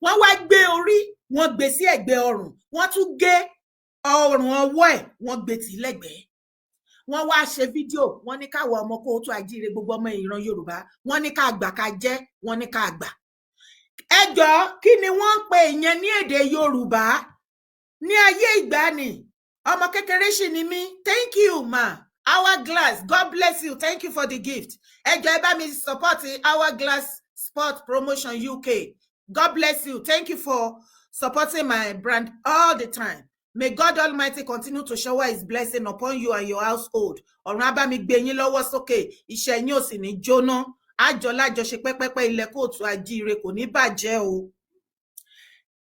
S1: Wọ́n wá gbé orí, wọ́n gbé sí ẹ̀gbẹ́ ọrùn, wọ́n tún gé ọrùn ọwọ́ ẹ̀, wọ́n gbé tì lẹ́gbẹ̀ẹ́. Wọ́n wá ṣe fídíò, wọ́n ní káwọn ọmọ káàárọ̀ oòjíire, gbogbo ọmọ ìran Yorùbá, wọ́n ní ká gbà ká jẹ́, wọ́n ní ká gbà. Ẹ jọ̀ọ́, kí ni wọ́n ń pè ìyẹn ní èdè Yorùbá? Ní ayé ìgbàanì, ọmọ kékeré sì ni mí. Thank you, ma. Hourglass, God bless you, thank you for the gift. Ẹ jọ̀ọ́, ẹ bá mi support Hourglass Sport Promotion UK. God bless you, thank you for supporting my brand all the time. May God Almighty continue to shower his blessing upon you and your household. Ọ̀run á bá mi gbé yín lọ́wọ́ sókè, iṣẹ́ yín ò sì ní jóná. Àjọ lájọṣe pẹ́pẹ́pẹ́, ilẹ̀ káàárọ̀ oòjíire kò ní bàjẹ́ o.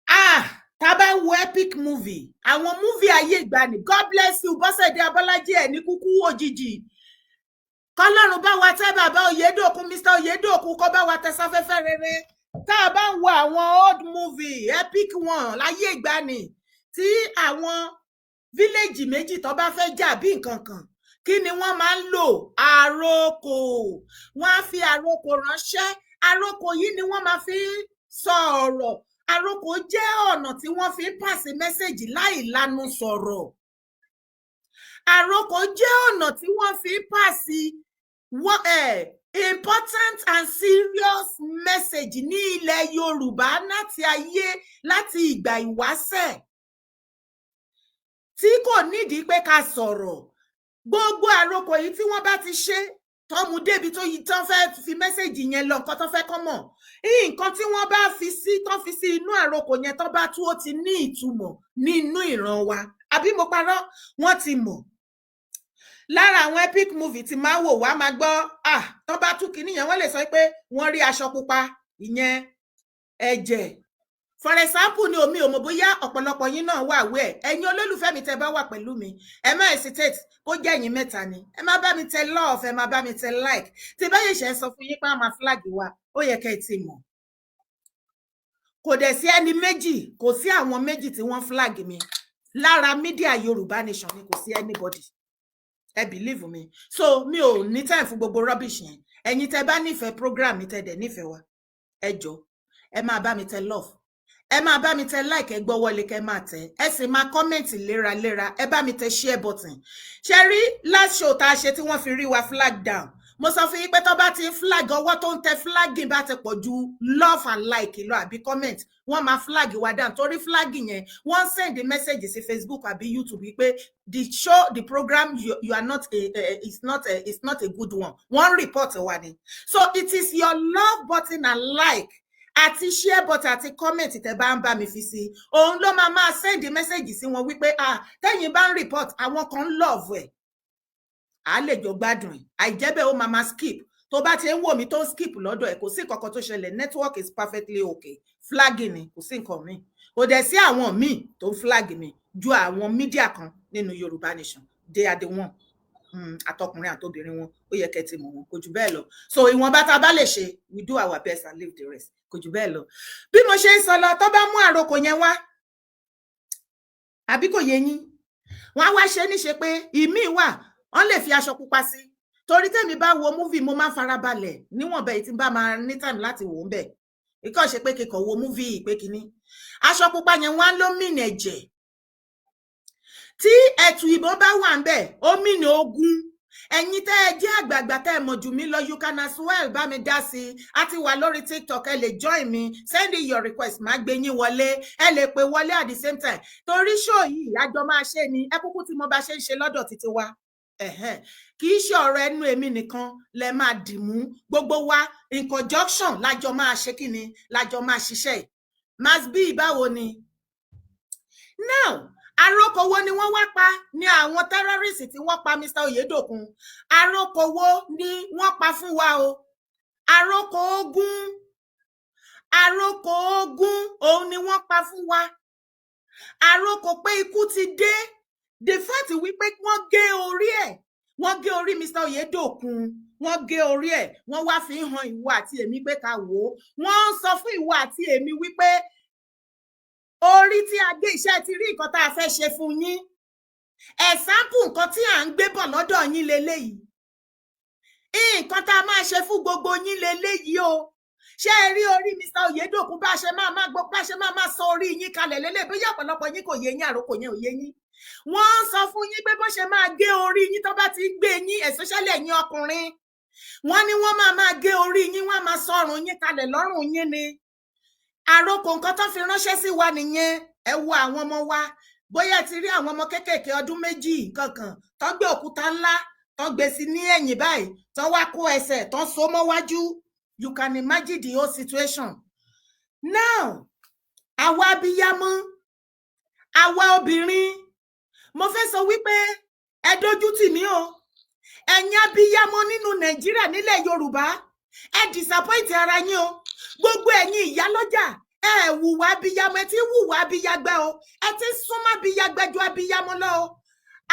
S1: Ah, tá a bá ń wo epic movie, àwọn movie ayé ìgbàanì. God bless you, Bọ́sẹ̀dé Abọ́lájí, ẹ̀ ní kúkú òjijì. Kọ́lọ́run bá wa tẹ́ bàbá Oyèdòkun, Mr Oyèdòkun, kó bá wa tẹ́ sáfẹ́fẹ́ rere. Tá a bá ń wo àwọn old movie, epic one láyé ìgbàanì, tí àwọn village méjì tó bá fẹ́ jà bí nǹkan kan, kí ni wọ́n máa ń lò? Àrokò. Wọ́n á fi àrokò ránṣẹ́. Àrokò yìí ni wọ́n máa fi sọ ọ̀rọ̀. Àrokò jẹ́ ọ̀nà tí wọ́n fi ń pàṣẹ message láì lanu sọ̀rọ̀. Àrokò jẹ́ ọ̀nà tí wọ́n fi ń pàṣẹ important and serious message ní ilẹ̀ Yorùbá láti ayé, láti ìgbà ìwáṣẹ̀, tí kò nídìí pé ká sọ̀rọ̀. Gbogbo àrokò yìí, tí wọ́n bá ti ṣe tọ́mú débi tó yí tán fẹ́ fi message yẹn lọ, nǹkan tó fẹ́ kọ́ mọ̀, nǹkan tí wọ́n bá fi sí, tán fi sí inú àrokò yẹn, tó bá tú, ó ti ní ìtumọ̀ nínú ìran wa. Àbí mo parọ́? Wọ́n ti mọ̀. Lára àwọn epic movie tí máa ń wò wá, máa gbọ́, ah, tó bá tú kinní yẹn, wọ́n lè sọ pé wọ́n rí aṣọ pupa, ìyẹn ẹ̀jẹ̀, for example. Ni omi ò mọ̀ bóyá ọ̀pọ̀lọpọ̀ yín náà wà wẹ̀. Ẹ̀yin olólùfẹ́ mi, tẹ́ bá wà pẹ̀lú mi, ẹ má hesitate. Kó jẹ́ ẹ̀yin mẹ́ta ni, ẹ má bá mi tẹ love, ẹ má bá mi tẹ like. Tí bá yẹ ṣe sọ fún yín pé a máa flag wa, ó yẹ kẹ́ ẹ ti mọ̀. Kò dẹ̀ sí ẹni méjì, kò sí àwọn méjì tí wọ́n flag mi lára media Yorùbá Nation ni, kò sí anybody. Ẹ believe me. So mi ò ní time fún gbogbo rubbish yẹn. Ẹ̀yin tẹ́ bá nífẹ̀ẹ́ program mi, tẹ́ dẹ̀ nífẹ̀ẹ́ wa, ẹ jọ̀ọ́, ẹ máa bá mi tẹ love, ẹ máa bá mi tẹ like, ẹ gbọ́ wọlé, kẹ́ máa tẹ, ẹ sì máa comment léraléra, ẹ bá mi tẹ share button. Ṣe rí last show tá a ṣe tí wọ́n fi rí wa flag down, mo sọ fún yín pé tó bá ti ń flag, ọwọ́ tó ń tẹ flagging bá ti pọ̀ ju love and like lọ àbí comment, wọ́n máa flag wa down, torí flagging yẹn, wọ́n send message sí Facebook àbí YouTube wípé the show, the program you are not a it's not a good one. Wọ́n report wa ni. So it is your love button and like àti share button àti comment tẹ́ bá ń bá mi fi sí, òun ló máa máa send message sí wọn wípé, ah, tẹ́yin bá ń report, àwọn kan ń love ẹ̀, à lè jọ gbádùn ẹ̀. Àìjẹ́ ó máa máa skip. Tó bá ti ń wò mí tó ń skip lọ́dọ̀ ẹ̀, kò sí nǹkan kan tó ṣẹlẹ̀. Network is perfectly okay. Flagging ni, kò sí nǹkan míì. Kò dẹ̀ sí àwọn míì tó ń flag mi ju àwọn media kan nínú Yorùbá Nation. They are the one, àtọkùnrin àtobìnrin wọn, ó yẹ kẹ́ ti mọ̀ wọn. Kò jù bẹ́ẹ̀ lọ. So ìwọ̀nba tá a bá lè ṣe, we do our best and leave the rest. Kò jù bẹ́ẹ̀ lọ. Bí mo ṣe ń sọ lọ, tó bá mú àròkò yẹn wá, àbí kò yé yín, wọn á wá ṣe níṣe pé ìmíì wà, wọn lè fi aṣọ pupa sí. Torí tèmi bá wo movie, mo máa ń farabalẹ̀ níwọ̀nba èyí tí n bá máa ní time láti wò ó ń bẹ̀. Ikọ̀ ṣe pé kíkọ̀ wo movie pé kíní aṣọ pupa yẹn, wọ́n á ló mìnà ẹ̀jẹ̀. Tí ẹ̀tù ìbọn bá wà ń bẹ̀, ó mìnà ogun. Ẹ̀yin tẹ́ ẹ jẹ́ àgbààgbà, tẹ́ ẹ mọ̀ jù mí lọ, you can as well bá mi dá sí i. A ti wà lórí TikTok, ẹ lè join mi, send in your request, má gbé yín wọlé. Ẹ lè pè wọlé at the same time, torí show yìí, àjọ máa ṣe ni. Ẹ kúkú tí mo bá ṣe ń ṣe lọ́dọ̀ títí wa, kì í ṣe ọ̀rọ̀ ẹnu èmi nìkan lẹ máa dì mú. Gbogbo wa in conjunction lájọ máa ṣe kí ni, lájọ máa ṣiṣẹ́ yìí. Must be báwo ni now? Arókòwò ni wọ́n wá pa ní àwọn terrorists tí wọ́n pa Mr. Oyedokun. Arókòwò ni wọ́n pa fún wa o. Àròkò ogun, àròkò ogun òun ni wọ́n pa fún wa. Àròkò pé ikú ti dé. The fact wípé wọ́n gé orí ẹ̀, wọ́n gé orí Mr. Oyedokun, wọ́n gé orí ẹ̀, wọ́n wá fi hàn ìwọ àti èmi pé ká wò ó. Wọ́n ń sọ fún ìwọ àti èmi wípé orí tí a gé, iṣẹ́ ti rí nǹkan tá a fẹ́ ṣe fún yín. Example nǹkan tí à ń gbé bọ̀ lọ́dọ̀ yín leléyìí, nǹkan tá a máa ṣe fún gbogbo yín leléyìí o. Ṣé ẹ rí orí Mr. Oyedokun, bá ṣe máa máa gbọ́, bá ṣe máa máa sọ orí yín kalẹ̀ lélẹ̀? Bóyá ọ̀pọ̀lọpọ̀ yín kò yé yín, àròkò yẹn ò yé yín. Wọ́n ń sọ fún yín pé bó ṣe máa gé orí yín, tó bá ti ń gbé yín, especially ẹ̀yin ọkùnrin, wọ́n ní wọ́n máa máa gé orí yín, wọ́n á máa sọ ọrùn yín kalẹ̀ lọ́rùn yín ni. Àròkò nǹkan tó fi ránṣẹ́ sí wa nìyẹn. Ẹ wo àwọn ọmọ wa, bóyá ti rí àwọn ọmọ kéékèèké ọdún 2 kankan tó gbé òkúta ńlá, tó gbé sí ní ẹ̀yìn báyìí, tó wá kó ẹsẹ̀ tó so mọ́ wájú. You can imagine the whole situation now. Àwa abiyamọ, àwa obìnrin, mo fẹ́ sọ wípé ẹ dójú tì mí o. Ẹ̀yin abiyamọ nínú Nàìjíríà, nílẹ̀ Yorùbá, ẹ disappoint ara yín o. Gbogbo ẹ̀yin ìyálọ́jà, ẹ hùwà abiyamọ, ẹ ti hùwà abiyagbẹ o. Ẹ ti súnmọ́ abiyagbẹ ju abiyamọ lọ o.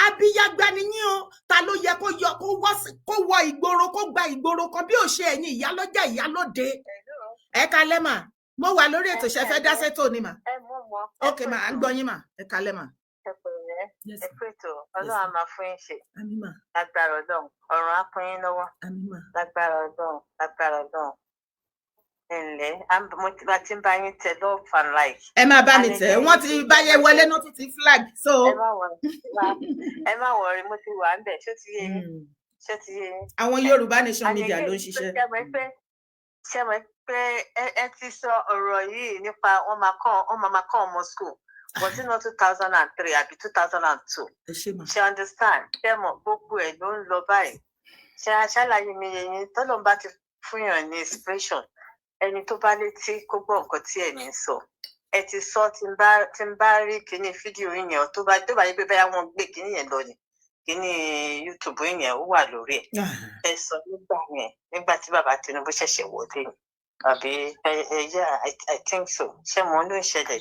S1: Abiyagba ni yín o. Ta ló yẹ kó yọ kó wọ ìgboro, kó gba ìgboro kan, bí ò ṣe ẹ̀yin ìyálọ́jà, ìyálóde? Ẹ kalẹ́ mà, mo wà lórí ètò. Ṣe fẹ́ dá sétò ni mà? Ok mà, à ń gbọ́ yín mà. Ẹ kalẹ́ mà.
S9: Ẹ pẹ̀lẹ́, ẹ pètò. Ọlọ́run á máa fún yín ṣe lágbára Ọlọ́run. Ọ̀run á pín yín lọ́wọ́ lágbára Ọlọ́run, lágbára Ọlọ́run. Ǹlẹ́, mo ti bá ti ń bá yín tẹ love and like.
S1: Ẹ máa bá mi tẹ. Wọ́n ti báyẹ wọlé náà, tún ti flag so.
S9: Ẹ má worry, mo ti wà ń bẹ̀. Ṣó ti yé yín? Ṣó ti yé yín?
S1: Àwọn Yorùbá Nation Media ló ń ṣiṣẹ́.
S9: Ṣé mo pé ẹ ti sọ ọ̀rọ̀ yìí nípa wọ́n máa kọ́ ọmọ school? Was it not 2003 àbí 2002? Ṣe understand? Ṣé mo gbogbo ẹ̀ ló ń lọ báyìí? Ṣe aṣáláyé mi yẹn yín? Tọ́lọ́run bá ti fún yàn ní inspiration, ẹni tó bá létí kó gbọ́ nǹkan tí ẹ̀mí ń sọ. Ẹ ti sọ, tí n bá rí kíní fídíò yẹn, tó bá yẹ pé báyà wọ́n gbé kíní yẹn lọ ni, kíní YouTube yẹn ó wà lórí ẹ̀. Ẹ sọ nígbà yẹn, nígbà tí bàbá Tinubu ṣẹ̀ṣẹ̀ wọlé ni, àbí? Ẹ ẹ yeah, I think so. Ṣé mo ló ń ṣẹlẹ̀?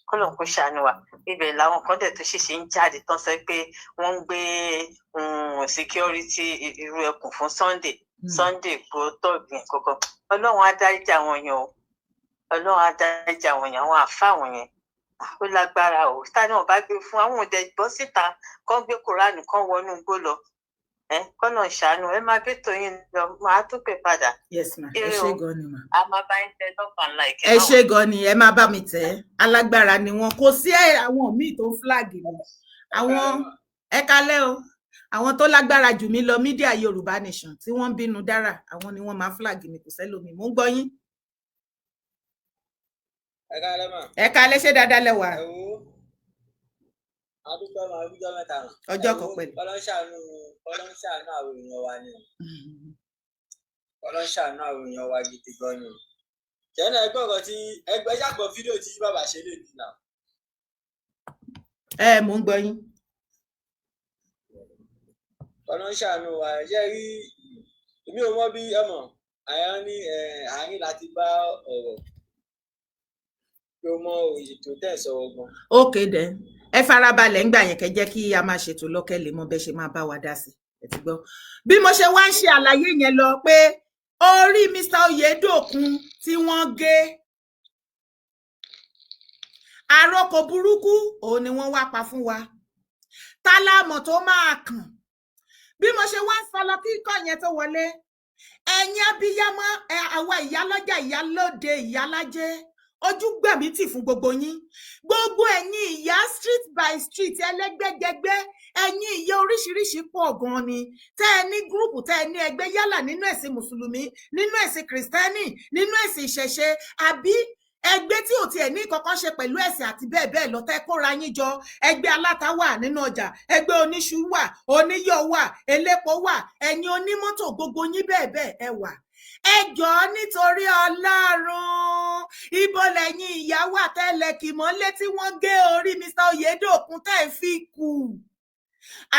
S9: Kó lóun kó ṣàánú wa. Ibẹ̀ làwọn kan dẹ̀ tó ṣẹ̀ṣẹ̀ ń jáde tán, sọ pé wọ́n ń gbé security irú ẹkùn fún Sunday Igboho tọ́ọ̀gì kankan. Ọlọ́run á dáríjì àwọn yẹn o. Ọlọ́run á dáríjì àwọn yẹn, àwọn àfa àwọn yẹn. Ó lágbára o. Táni wọn bá gbé fún àwọn òde bọ́ síta, kán gbé Kúránì, kán wọnú igbó lọ, ẹ kọ́nà ṣàánú. Ẹ máa bí tòyìn lọ, máa tún pè padà.
S1: Yes ma, ẹ ṣé gan ni ma.
S9: A máa bá yín tẹ love and like.
S1: Ẹ ṣé gan ni, ẹ máa bá mi tẹ. Alágbára ni wọn. Kò sí àwọn míì tó ń flag mi. Àwọn, ẹ kalẹ́ o, àwọn tó lágbára jù mí lọ, media Yorùbá Nation tí wọ́n ń bínú dára, àwọn ni wọ́n máa flag mi. Kò sẹ́lòmíì. Mò ń gbọ́ yín.
S4: Ẹ káalẹ́ mà.
S1: Ẹ káalẹ́, ṣé dáadáa lẹ wà?
S4: Ẹ wo, adúpẹ́ máa ọjọ́ mẹ́ta mà.
S1: Ọjọ́ kan pẹ̀lú.
S4: Ọlọ́run ṣàánú, Ọlọ́run ṣàánú àwọn èèyàn wa ni. Ọlọ́run ṣàánú àwọn èèyàn wa gidi gan ni. Jẹ́nà, ẹgbẹ́ ọ̀kan tí ẹgbẹ́ ṣàgbọ́ fídíò tí bàbá ṣe lè dì náà.
S1: Ẹ mò ń gbọ́ yín.
S4: Ọlọ́run ṣàánú wa. Ṣe rí, èmi ò mọ̀ bí ẹ mọ̀ àyàn ní àárín láti bá ọ̀rọ̀. Mi ò mọ ètò tẹ̀ sọ gan.
S1: Okay then, ẹ farabalẹ̀ ńgbà yẹn, kẹ́ jẹ́ kí a máa ṣètò lọ́kẹ́ lè mọ bẹ́ ṣe máa bá wa dá sí. Ẹ ti gbọ́ bí mo ṣe wá ń ṣe àlàyé yẹn lọ pé orí Mr Oyedokun tí wọ́n gé, àròkọ burúkú òun ni wọ́n wá pa fún wa. Tálámọ̀ tó máa kàn bí mo ṣe wá ń sọ lọ kí ikọ̀ yẹn tó wọlé. Ẹ̀yin abiyamọ, àwa ìyálọ́jà, ìyálóde, ìyálájẹ́, ojú gbẹ̀mí tì fún gbogbo yín, gbogbo ẹ̀yin ìyá street by street, ẹlẹ́gbẹ́jẹgbẹ́, ẹ̀yin ìyá oríṣiríṣi pọ̀ gan ni, tẹ́ ẹ ní group, tẹ́ ẹ ní ẹgbẹ́, yálà nínú ẹ̀sìn mùsùlùmí, nínú ẹ̀sìn kìrìsìtẹ́nì, nínú ẹ̀sìn ìṣẹ̀ṣe, àbí ẹgbẹ́ tí ò tiẹ̀ ní kankan ṣe pẹ̀lú ẹ̀sìn àti bẹ́ẹ̀ bẹ́ẹ̀ lọ, tẹ́ kóra yín jọ. Ẹgbẹ́ aláta wà nínú ọjà, ẹgbẹ́ oníṣu wà, oníyọ̀ wà, elépo wà, ẹ̀yin onímọ́tò, gbogbo yín bẹ́ẹ̀ bẹ́ẹ̀ ẹ wà. Ẹ jọ̀ọ́, nítorí Ọlọ́run, ibo lẹ́yìn ìyá wà tẹ́lẹ̀ kì mọ́lé tí wọ́n gé orí Mr Oyedokun tẹ́ ẹ fi kù?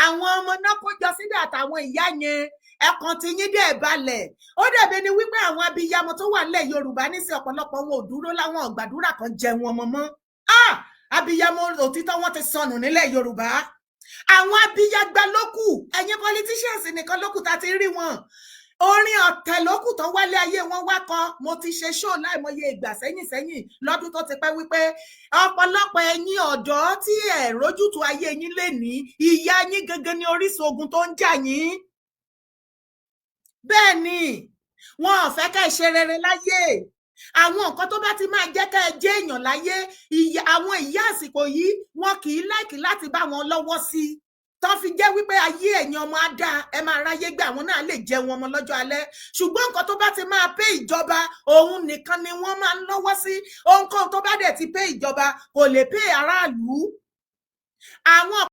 S1: Àwọn ọmọ náà kó jọ síbẹ̀ àtàwọn ìyá yẹn, ẹ̀kan tí yín dẹ̀ balẹ̀. Ó dàbí ni wípé àwọn abiyamọ tó wà nílẹ̀ Yorùbá nísìn, ọ̀pọ̀lọpọ̀ wọn ò dúró láwọn gbàdúrà kan jẹun ọmọ mọ́. Ah, abiyamọ òtítọ́ wọn ti sọnù nílẹ̀ Yorùbá. Àwọn abiyagba ló kù, ẹ̀yin politicians nìkan ló kù tá a ti rí wọn. Orin ọ̀tẹ̀ ló kù tán wálé ayé wọn wá kọ. Mo ti ṣe show láìmọye ìgbà sẹ́yìn sẹ́yìn lọ́dún tó ti pẹ́ wípé ọ̀pọ̀lọpọ̀ ẹ̀yin ọ̀dọ́ tí ẹ̀ rójútu ayé yín lè ní ìyá yín gangan ní orísun ogun tó ń jà yín. Bẹ́ẹ̀ ni, wọn ò fẹ́ ká ẹ ṣe rere láyé. Àwọn nǹkan tó bá ti máa jẹ́ ká ẹ jẹ́ èèyàn láyé, àwọn ìyá àsìkò yìí, wọn kì í like láti bá wọn lọ́wọ́ sí i, tán fi jẹ́ wípé ayé ẹ̀yin ọmọ á dáa, ẹ máa ráyé gbé, àwọn náà lè jẹun ọmọ lọ́jọ́ alẹ́. Ṣùgbọ́n nǹkan tó bá ti máa pé ìjọba, òun nìkan ni wọ́n máa ń lọ́wọ́ sí. Ohunkóhun tó bá dẹ̀ ti pé ìjọba kò lè pé aráàlú. Àwọn